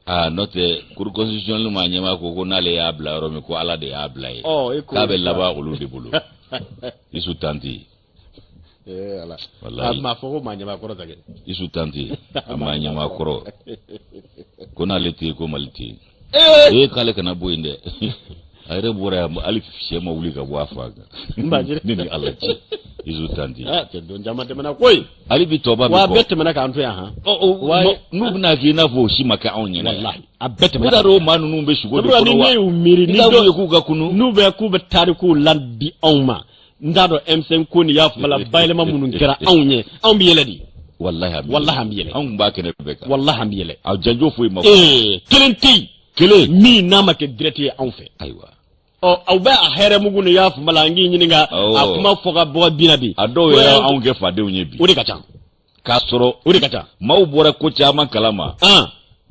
Aa, n'o tɛ, cour constitutionnelle maa ɲɛmaa ko n'ale y'a bila yɔrɔ min, ko Ala de y'a bila yen, k'a bɛ laban olu de bolo. Isu Tanti. Ala. Walayi. A ma fɔ ko maa ɲɛmaa kɔrɔ ta kɛ. Isu Tanti, a maa ɲɛmaa kɔrɔ ko n'ale tɛ yen, ko Mali tɛ yen. Ee, k'ale kana bɔ yen dɛ. A yɛrɛ bɔra yan, hali sɛ ma wuli ka bɔ a fa kan. Ne ni Ala cɛ, Isu Tanti. Ah, cɛ, don caman tɛmɛna koyi. Hali bi tɔba bɛ kɔ. Wa bɛɛ tɛmɛna k'an to yan han. N'u bɛna k'i n'a fɔ o si ma kɛ anw ɲɛna. Walahi, a bɛɛ tɛmɛna. Ne t'a dɔn o maa ninnu bɛ sugo de kɔnɔ wa. Ni ne y'u miiri ni dɔw ye k'u ka kunun. N'u bɛ k'u bɛ tarikuw ladi anw ma. N t'a dɔn M5 ko nin y'a fɔ bayɛlɛma minnu kɛra anw ye, anw bɛ yɛlɛ de. Walahi, walahi an bɛ yɛlɛ. Anw tun b'a kɛnɛ bɛɛ kan. Walahi an bɛ yɛlɛ. A janjo foyi ma. Ee, kelen tɛ yen. Kelen. Min n'a ma kɛ direct ye anw fɛ. Ayiwa. Ɔ, aw bɛ a hɛrɛ mugu ni y'a faamu la, an k'i ɲininka a kuma fɔ ka bɔ bin na bi. A dɔw yɛrɛ anw kɛ fadenw ye bi. O de ka ca. K'a sɔrɔ. O de ka ca. Maaw bɔra ko caman kalama.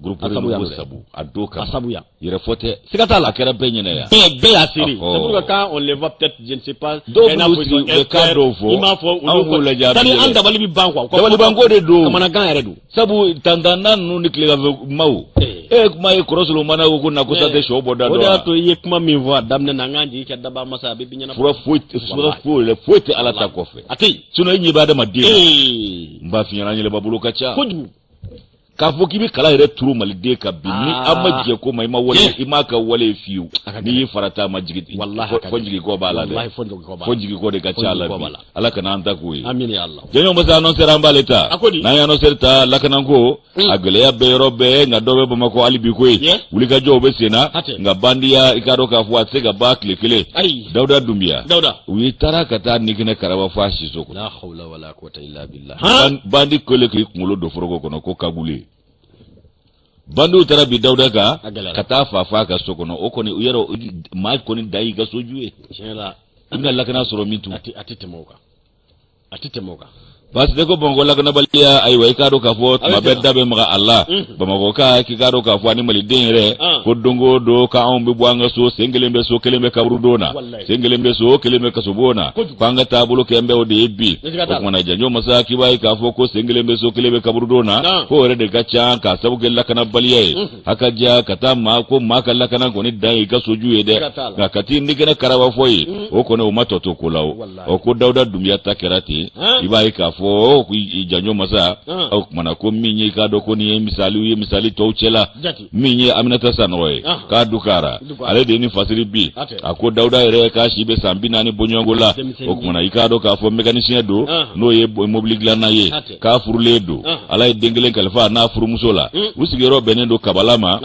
Groupe A sabu yan Renouveau sabu a don kama. A sabu yan. Yɛrɛfɔ tɛ. Siga t'a la. A kɛra bɛɛ ɲɛna yan. Bɛɛ y'a seere. C'est pour que quand on les voit peut-être, je ne sais pas. Dɔw b'u sigi, u bɛ cas dɔw fɔ. I m'a fɔ olu. Anw b'u lajɛ, a bɛ yɛlɛ. An dabali bɛ ban quoi. Dabalibanko de don. Kamanagan yɛrɛ don. Sabu tantanna ninnu ni tileganfɛ maaw. E kuma ye kɔrɔ Solomana ko ko nakosa tɛ sɔ bɔ da dɔn. O de y'a to i ye kuma min fɔ a daminɛ na, an k'an jigi kɛ daba masa a bɛ bi ɲɛnabɔ. Fura foyi fura foyi foyi tɛ Ala ta kɔfɛ. A tɛ yen. Sinon e ɲɛ bɛ adamaden na. N b'a f'i ɲɛna, an yɛlɛma bolo ka ca. Kojugu. K'a fɔ k'i bɛ kala yɛrɛ turu maliden kan bi, ni an ma jɛ ko ma, i ma wale, i m'a ka wale ye fiyewu, n'i y'i farata a ma jigi, fɔ jigikɔ b'a la dɛ, fɔ jigikɔ de ka ca a la bi. Ala kana an ta k'o ye. Jɔnjɔn masa annonceur, an b'ale ta. N'an ye annonceur ta, lakanako a gɛlɛya bɛ yɔrɔ bɛɛ, nka dɔ bɛ Bamakɔ hali bi koyi. Wulikajɔw bɛ sen na, nka bandiya, i k'a dɔn k'a fɔ a tɛ se ka ban tile kelen. Dawuda Dunbiya, u ye taara ka taa ni kɛnɛ karaba fɔ a siso kɔnɔ. Bandi kɛlen k'i kunkolo don foroko kɔnɔ ko cagoule. Bandiw taara bin Dawuda kan ka taa fa f'a ka so kɔnɔ. O kɔni, u yɛrɛ maa kɔni da y'i ka soju ye, i bɛna lakana sɔrɔ min tun? A tɛ tɛmɛ o kan, a tɛ tɛmɛ o kan. Baasi tɛ ko Bamakɔ lakanabaliya. Ayiwa, i k'a dɔn k'a fɔ tuma bɛɛ da bɛ maga a la. Bamakɔ ka k'i k'a dɔn k'a fɔ ani maliden yɛrɛ ko don o don k'anw bɛ bɔ an ka so, sen kelen bɛ so, kelen bɛ kaburudon na, sen kelen bɛ so, kelen bɛ kasobon na, ko an ka taabolo kɛn bɛ o de ye bi. O kumana, janjo masa, k'i b'a ye k'a fɔ ko sen kelen bɛ so, kelen bɛ kaburudon na, k'o yɛrɛ de ka ca k'a sabu kɛ lakanabaliya ye. A ka diya ka taa maa ko maa ka lakana kɔni dan y'i ka soju ye dɛ, nka ka t'i ni kɛnɛ karaba fɔ ye, o kɔni o ma tɔ to ko la. O ɔ ko Dawuda Dunbiya ta kɛra ten. I b'a ye k'a fɔ janjo masa, o kumana ko min ye, i k'a dɔn ko nin ye misaliw ye, misali tɔw cɛla min ye Aminata Sanɔgɔ ye k'a dukara, ale de ye nin fasiri bi. A ko Dawuda yɛrɛ k'a si bɛ san 40 bɔɲɔgɔnko la. O kumana, i k'a dɔn k'a fɔ mécanicien don, n'o ye mobili dilanna ye, k'a furulen don, Ala ye den kelen kalifa n'a furumuso la. U sigiyɔrɔ bɛnnen don Kabala ma.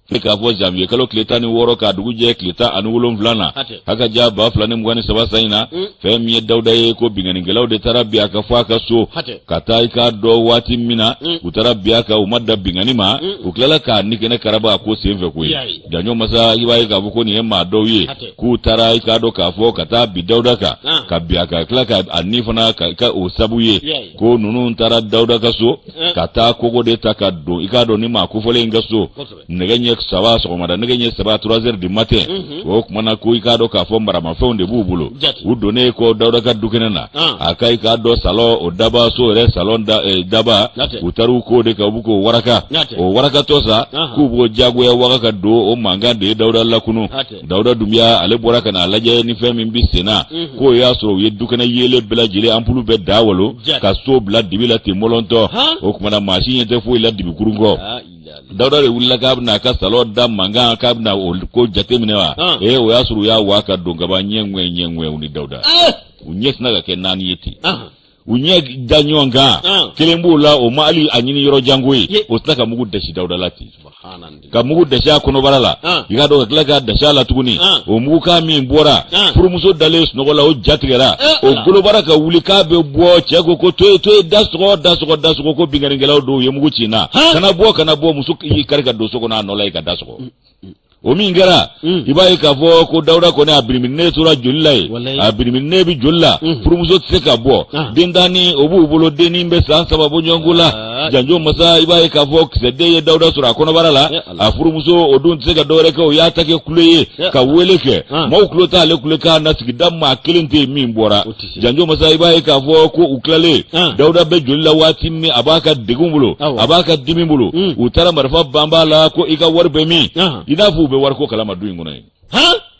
K'a fɔ janvier kalo tile 16 k'a dugu jɛ tile 17 na, haka ja 2023 san in na, fɛn min ye Dawuda ye, ko binkannikɛlaw de taara bin a kan fɔ a ka so ka taa. I k'a dɔn waati min na u taara bin a kan, u ma dan binkanni ma, u tilala k'a ni kɛnɛ karaba a ko senfɛ koyi. Janjo masa, i b'a ye k'a fɔ ko nin ye maa dɔw ye k'u taara, i k'a dɔn k'a fɔ ka taa bin Dawuda kan, ka bin a kan, tila ka a ni fana ka o sabu ye ko ninnu taara Dawuda ka so ka taa kogo de ta ka don, i k'a dɔn ni maa kofɔlen in ka so nɛgɛ ɲɛ 3 sɔgɔmada, nɛgɛ ɲɛ 3, 3 heures du matin. O tuma na ko i k'a dɔn k'a fɔ maramafɛnw de b'u bolo. U donnen kɔ Dawuda ka dukɛnɛ na, a ka i k'a dɔn salon o daba, so yɛrɛ salon daba, u taara u k'o de kan, u b'u k'o waraka. O warakatɔ sa, k'u b'o jagoya waga ka don, o mankan de ye Dawuda lakunu. Dawuda Dunbiya ale bɔra ka n'a lajɛ ni fɛn min bɛ sen na, k'o y'a sɔrɔ u ye dukɛnɛ yeelen bɛɛ lajɛlen anpulu bɛɛ da walo ka so bila dibi la ten mɔlɔntɔ. O tuma na maa si ɲɛ tɛ foyi la dibikurun kɔ. Dawuda de wulila k'a bɛna a ka salon da mankan, k'a bɛna o ko jateminɛ wa. Ee, o y'a sɔrɔ u y'a wa ka don kaban, ɲɛ ŋwɛ ɲɛ ŋwɛ. U ni Dawuda, u ɲɛ sina ka kɛ naani ye ten. U ɲɛ da ɲɔgɔn kan, kelen b'o la, o ma hali a ɲini yɔrɔ jan ko ye, o tila ka mugu dasi Dawuda la ten, ka mugu dasi a kɔnɔbara la. I k'a dɔn, ka tila k'a dasi a la tuguni. O mugukan min bɔra, furumuso dalen sunɔgɔ la, o jatigɛra, o golobara ka wuli k'a bɛ bɔ. Cɛ ko ko to yen, to yen, da sɔgɔ, da sɔgɔ, da sɔgɔ, ko binkannikɛlaw don, u ye mugu ci n na, kana bɔ, kana bɔ. Muso y'i kari ka don so kɔnɔ a nɔ la yen ka da sɔgɔ. O min kɛra, i b'a ye k'a fɔ ko Dawuda kɔni, a biriminen tora joli la yen, a biriminen bɛ joli la. Furumuso tɛ se ka bɔ. Dentanni o b'u bolo, dennin bɛ san 3 bɔ ɲɔgɔnko la. Janjo masa, i b'a ye k'a fɔ kisɛden ye Dawuda sɔrɔ a kɔnɔbara la. A furumuso o dun tɛ se ka dɔwɛrɛ kɛ, o y'a ta kɛ kule ye ka wele kɛ, maaw tulo t'ale kulekan na. Sigida maa kelen tɛ yen min bɔra. Janjo masa, i b'a ye k'a fɔ ko u tilalen, Dawuda bɛ joli la waati min, a b'a ka degun bolo, a b'a ka dimi bolo, u taara marifa banba la ko i ka wari bɛ min? I n'a fɔ u bɛ wariko kalama du in kɔnɔ yen,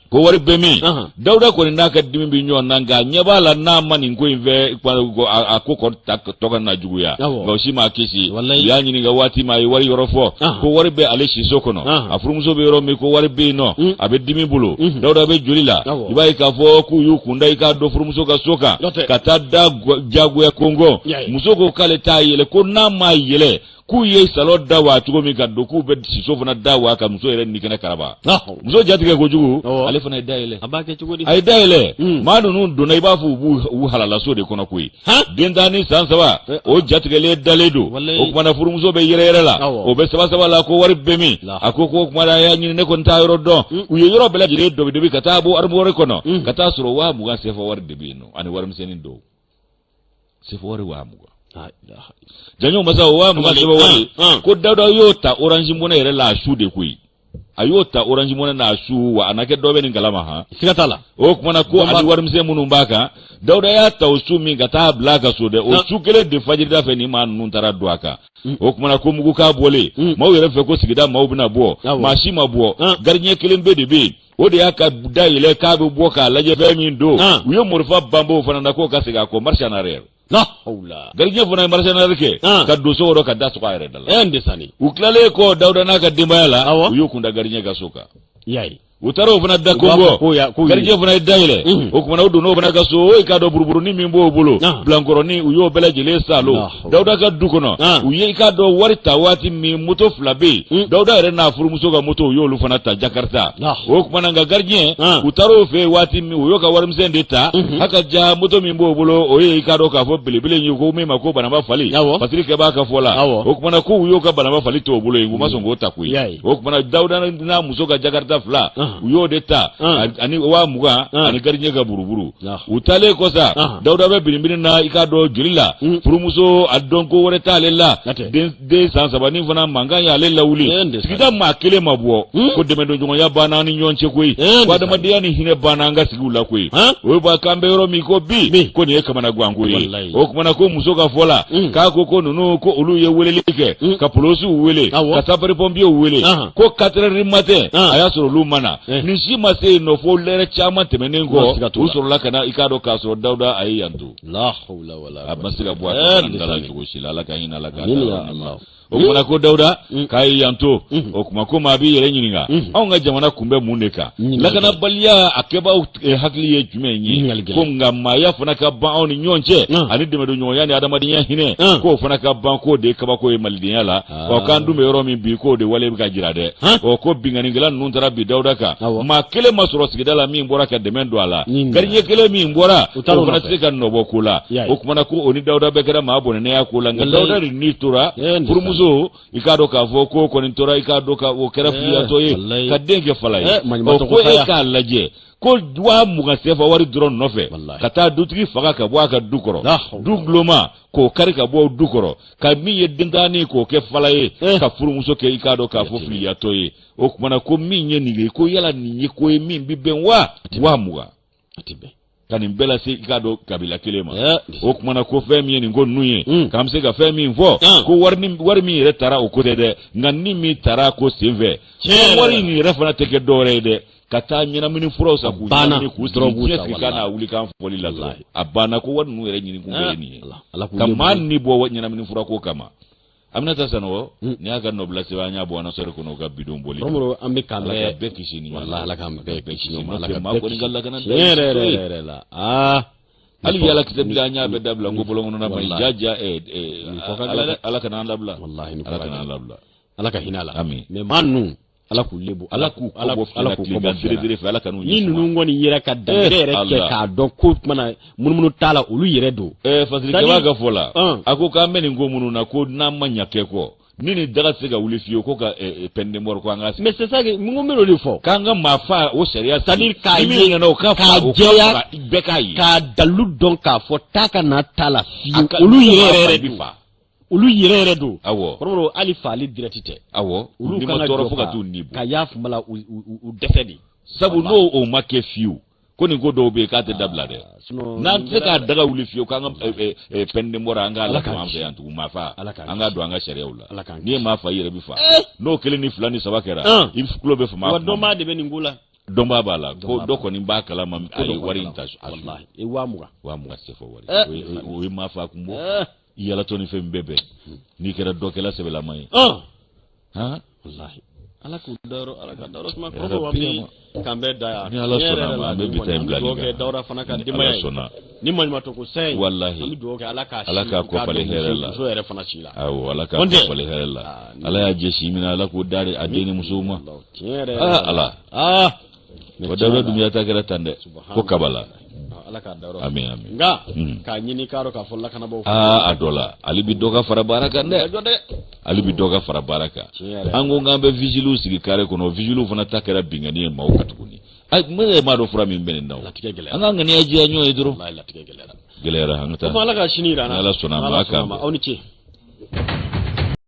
ko wari bɛ min? Dawuda kɔni n'a ka dimi bɛ ɲɔgɔn na, nka a ɲɛ b'a la n'a ma nin ko in fɛ, a ko tɔ ka na juguya, nka o si m'a kisi. U y'a ɲininka waati min, a ye wari yɔrɔ fɔ, ko wari bɛ ale siso kɔnɔ, a furumuso bɛ yɔrɔ min, ko wari bɛ yen nɔ. A bɛ dimi bolo, Dawuda bɛ joli la. I b'a ye k'a fɔ k'u y'u kunda, i k'a dɔn, furumuso ka so kan, ka taa da jagoya kɔnkɔn. Muso ko k'ale t'a yɛlɛ, ko n'a m'a yɛlɛ, k'u ye salon da waa cogo min ka don, k'u bɛ siso fana da waa ka muso yɛrɛ ni kɛnɛ karaba. Muso jatigɛ kojugu, ale fana ye da yɛlɛ. A b'a kɛ cogo di? A ye da yɛlɛ. Maa ninnu donna, i b'a fɔ u b'u halalaso de kɔnɔ koyi. Den tan ni san 3, o jatigɛlen dalen don. O kumana, furumuso bɛ yɛrɛyɛrɛ la, o bɛ saba saba la, ko wari bɛ min? A ko ko kumana a y'a ɲini, ne kɔni t'a yɔrɔ dɔn. U ye yɔrɔ bɛɛ lajɛlen dɔbi dɔbi ka taa bɔ armoire kɔnɔ, ka taa sɔrɔ 20,000 sefa wari de bɛ yen nɔ, ani warimisɛnnin dɔw. Sefa wari 20,000. Janjo masa, o 20,000 sefa wari, ko Dawuda y'o ta Orange Money yɛrɛ la a su de koyi. A y'o ta Orange Money n'a su wa, a na kɛ dɔ bɛ nin kalama han. Siga t'a la. O kumana ko ani warimisɛn minnu b'a kan, Dawuda y'a ta o su min ka taa bila a ka so dɛ, o su kelen de fajirida fɛ, ni maa ninnu taara don a kan. O kumana ko mugukan bɔlen, maaw yɛrɛ fɛ ko sigida maaw bɛna bɔ, maa si ma bɔ. Gardien kelen bɛ de bɛ yen, o de y'a ka da yɛlɛ k'a bɛ bɔ k'a lajɛ fɛn min don. U ye marifa banbɔ o fana na k'o ka segin a kɔ, marche en arrière. La hawla. Gardien fana ye marche en arrière kɛ ka don so kɔnɔ ka da sɔgɔ a yɛrɛ da la. N desani. U tilalen kɔ Dawuda n'a ka denbaya la, u y'u kunda gardien ka so kan. Y'a ye. U taara o fana da kɔnkɔn, gardien fana ye da yɛlɛ. O kumana u donna o fana ka so, o k'a dɔn buruburunin min b'o bolo, bilankɔrɔnin, u y'o bɛɛ lajɛlen saalo. Dawuda ka du kɔnɔ, u ye i k'a dɔn wari ta waati min, moto fila bɛ yen, Dawuda yɛrɛ n'a furumuso ka moto, u y'olu fana ta, Jakarta. O kumana nka gardien, u taara o fɛ yen waati min, u y'o ka warimisɛn de ta. Haka ja, moto min b'o bolo, o ye i k'a dɔn k'a fɔ belebele ye, ko min ma ko banaba fali, Fasiri kɛ b'a ka fɔ la. O kumana ko u y'o ka banaba fali to o bolo yen, u ma sɔn k'o ta koyi. O kumana Dawuda n'a muso ka Jakarta fila, u y'o de ta, ani 20,000, ani gardien ka buruburu. U taalen kɔ sa, Dawuda bɛ biribiri na, i k'a dɔn, joli la. Furumuso, a dɔn ko wɛrɛ t'ale la. Den san 3 nin fana, mankan y'ale lawuli. Sigida maa kelen ma bɔ ko dɛmɛdonɲɔgɔnya banna an ni ɲɔgɔn cɛ koyi, ko adamadenya ni hinɛ banna an ka sigiw la koyi. O b'a k'an bɛ yɔrɔ min ko bi, ko nin ye kamanaganko ye. O kumana ko muso ka fɔ la, k'a ko ko ninnu, ko olu ye weleli kɛ ka polosiw wele, ka sapeur pompiers wele, ko 4 heures du matin, a y'a sɔrɔ olu ma na. Nin si ma se yen nɔ fo lɛrɛ caman tɛmɛnen kɔ, u sɔrɔla ka na, i k'a dɔn k'a sɔrɔ Dawuda a ye yan to. A ma se ka bɔ a ka da la cogo si la. Ala ka hinɛ, Ala ka o kumana ko Dawuda k'a ye yan to. O kuma ko maa b'i yɛrɛ ɲininka, anw ka jamana kun bɛ mun de kan? Lakanabaliya a kɛbaaw hakili ye jumɛn ye? Ko nka maaya fana ka ban anw ni ɲɔgɔn cɛ, ani dɛmɛdonɲɔgɔnya ni adamadenya hinɛ, k'o fana ka ban, k'o de ye kabako ye malidenya la. Ɔ, k'an dun bɛ yɔrɔ min bi, k'o de wale bɛ ka jira dɛ. Ɔ, ko binkannikɛla ninnu taara bin Dawuda kan, maa kelen ma sɔrɔ sigida la min bɔra ka dɛmɛ don a la. Gardien kelen min bɔra, o fana tɛ se ka nɔbɔ ko la. O kumana ko o ni Dawuda bɛɛ kɛra maa bɔnɛnɛya ko la, nka Dawuda de ni tora. Furumuso, i k'a dɔn k'a fɔ ko kɔni tora, i k'a dɔn ka o kɛra filiyatɔ ye, ka den kɛ fala ye. Ɔ, ko e k'a lajɛ ko 20,000 sefa wari dɔrɔn nɔfɛ, ka taa dutigi faga ka bɔ a ka du kɔrɔ, du guloma k'o kari ka bɔ du kɔrɔ, ka min ye dentanni k'o kɛ fala ye, ka furumuso kɛ, i k'a dɔn k'a fɔ filiyatɔ ye. O kumana ko min ye nin ye, ko yala nin ye ko ye min bi bɛn wa? 20,000 ka nin bɛɛ lase, i k'a dɔn, kabila kelen ma. O kumana ko fɛn min ye nin ko ninnu ye, k'an bɛ se ka fɛn min fɔ, ko wari min yɛrɛ taara, o ko tɛ dɛ, nka ni min taara ko senfɛ, wari nin yɛrɛ fana tɛ kɛ dɔwɛrɛ ye dɛ, ka taa ɲɛnamini furaw san k'u ɲɛnamini k'u sigi diɲɛ sigi ka n'a wuli kan fɔli la dɔrɔn, a banna. Ko wari ninnu yɛrɛ ɲini kun bɛɛ ye nin ye, ka maa ni bɔ ɲɛnamini fura ko kama. Aminata Sanɔgɔ, nin y'a ka nɔbila sɛbɛn, an y'a bɔ anasɔri kɔnɔ, u ka bidon bɔli. Romoro, an bɛ k'an bɛɛ bɛɛ kisi nin. Walahi, Ala k'an bɛɛ kisi ɲɔgɔn ma, Ala ka maa kɔni ka lakana tiɲɛ yɛrɛ yɛrɛ yɛrɛ la. Aa. Hali yalakisɛ bilen, an y'a bɛɛ dabila n ko bɔlɔn kɔnɔna ma ɲi. Ja ja, Ala kana an labila, Ala kana an labila. Ala ka hinɛ a la. Amin. Mais maa ninnu, Ala k'u lebu. Ala k'u kɔ bɔ Ala k'u kɔ bɔ dere dere fɛ, Ala kan'u ni ninnu kɔni yɛrɛ ka dantigɛ yɛrɛ kɛ k'a dɔn ko kumana munumunu t'a la, olu yɛrɛ don. Fasirikɛba ka fɔ la, a ko k'an bɛ nin ko minnu na, ko n'an ma ɲa kɛ kɔ, ni nin daga tɛ se ka wuli fiyewu, ko ka peine de mort, ko an ka mais c'est ça que n ko n bɛ n'o de fɔ. K'an ka maa fa o sariya. C'est à dire k'a ye, nana o ka k'a jɛya, bɛɛ k'a ye, k'a dalilu dɔn k'a fɔ taa ka na t'a la fiyewu, olu yɛrɛ yɛrɛ don, olu yɛrɛ yɛrɛ don. Kɔrɔ hali faali direct tɛ. Olu kan ka tɔɔrɔ fo ka t'u ni bɔ. Ka y'a fuma u dɛsɛ de. Sabu n'o o ma kɛ fiyewu, ko nin ko dɔw bɛ yen k'a tɛ dabila dɛ. N'an tɛ se k'a daga wuli fiyewu, k'an ka peine de mort, an k'a ladon an fɛ yan tugun, maa fa, an k'a don an ka sariyaw la. N'i ye maa fa, i yɛrɛ bɛ fa. N'o kelen ni fila ni saba kɛra, i tulo bɛ fama. Wa dɔnbaa de bɛ nin ko la. Dɔnbaa b'a la, ko dɔ kɔni b'a kalama, a ye wari in ta. Walahi, 20,000. 20,000 sefa wari, o ye maa fa kun bɔ. I yalatɔ ni fɛn bɛɛ bɛn, n'i kɛra dɔkɛla sɛbɛlama ye. Han, walahi, Ala k'u dayɔrɔ, Ala ka dayɔrɔ suma. Kɔrɔ wa bi k'an bɛɛ da yan. Ni Ala sɔnna ma, an bɛ bi ta in bila nin kan. Dawuda fana ka denbaya ye ni maɲumatɔ ko sɛn. Walahi, an bɛ dugawu kɛ Ala k'a Ala k'a kɔ falen hɛrɛ la. Muso yɛrɛ fana si la. Awɔ, Ala k'a kɔ falen hɛrɛ la. Ala y'a jɛ si min na, Ala k'o da a den ni musow ma. Tiɲɛ yɛrɛ. Aa Ala. Aa. Wa Dawuda Dunbiya ta kɛra tan dɛ, ko kabala. Ala k'a dayɔrɔ. Amin, amin. Nka k'a ɲini k'a dɔn k'a fɔ lakanabaaw. Aa, a dɔ la hali bi dɔ ka fara baara kan dɛ, hali bi dɔ ka fara baara kan. An ko k'an bɛ vigiliw sigi kare kɔnɔ, vigiliw fana ta kɛra binkanni ye maaw kan tuguni. Ne yɛrɛ m'a dɔn fura min bɛ nin na o. An ka ŋaniya jɛya ɲɔgɔn ye dɔrɔn. Latigɛ gɛlɛyara. Gɛlɛyara, an ka taa. Ala ka sini jira an na. Ni Ala sɔnna a ma, a k'an bɛn. Aw ni ce.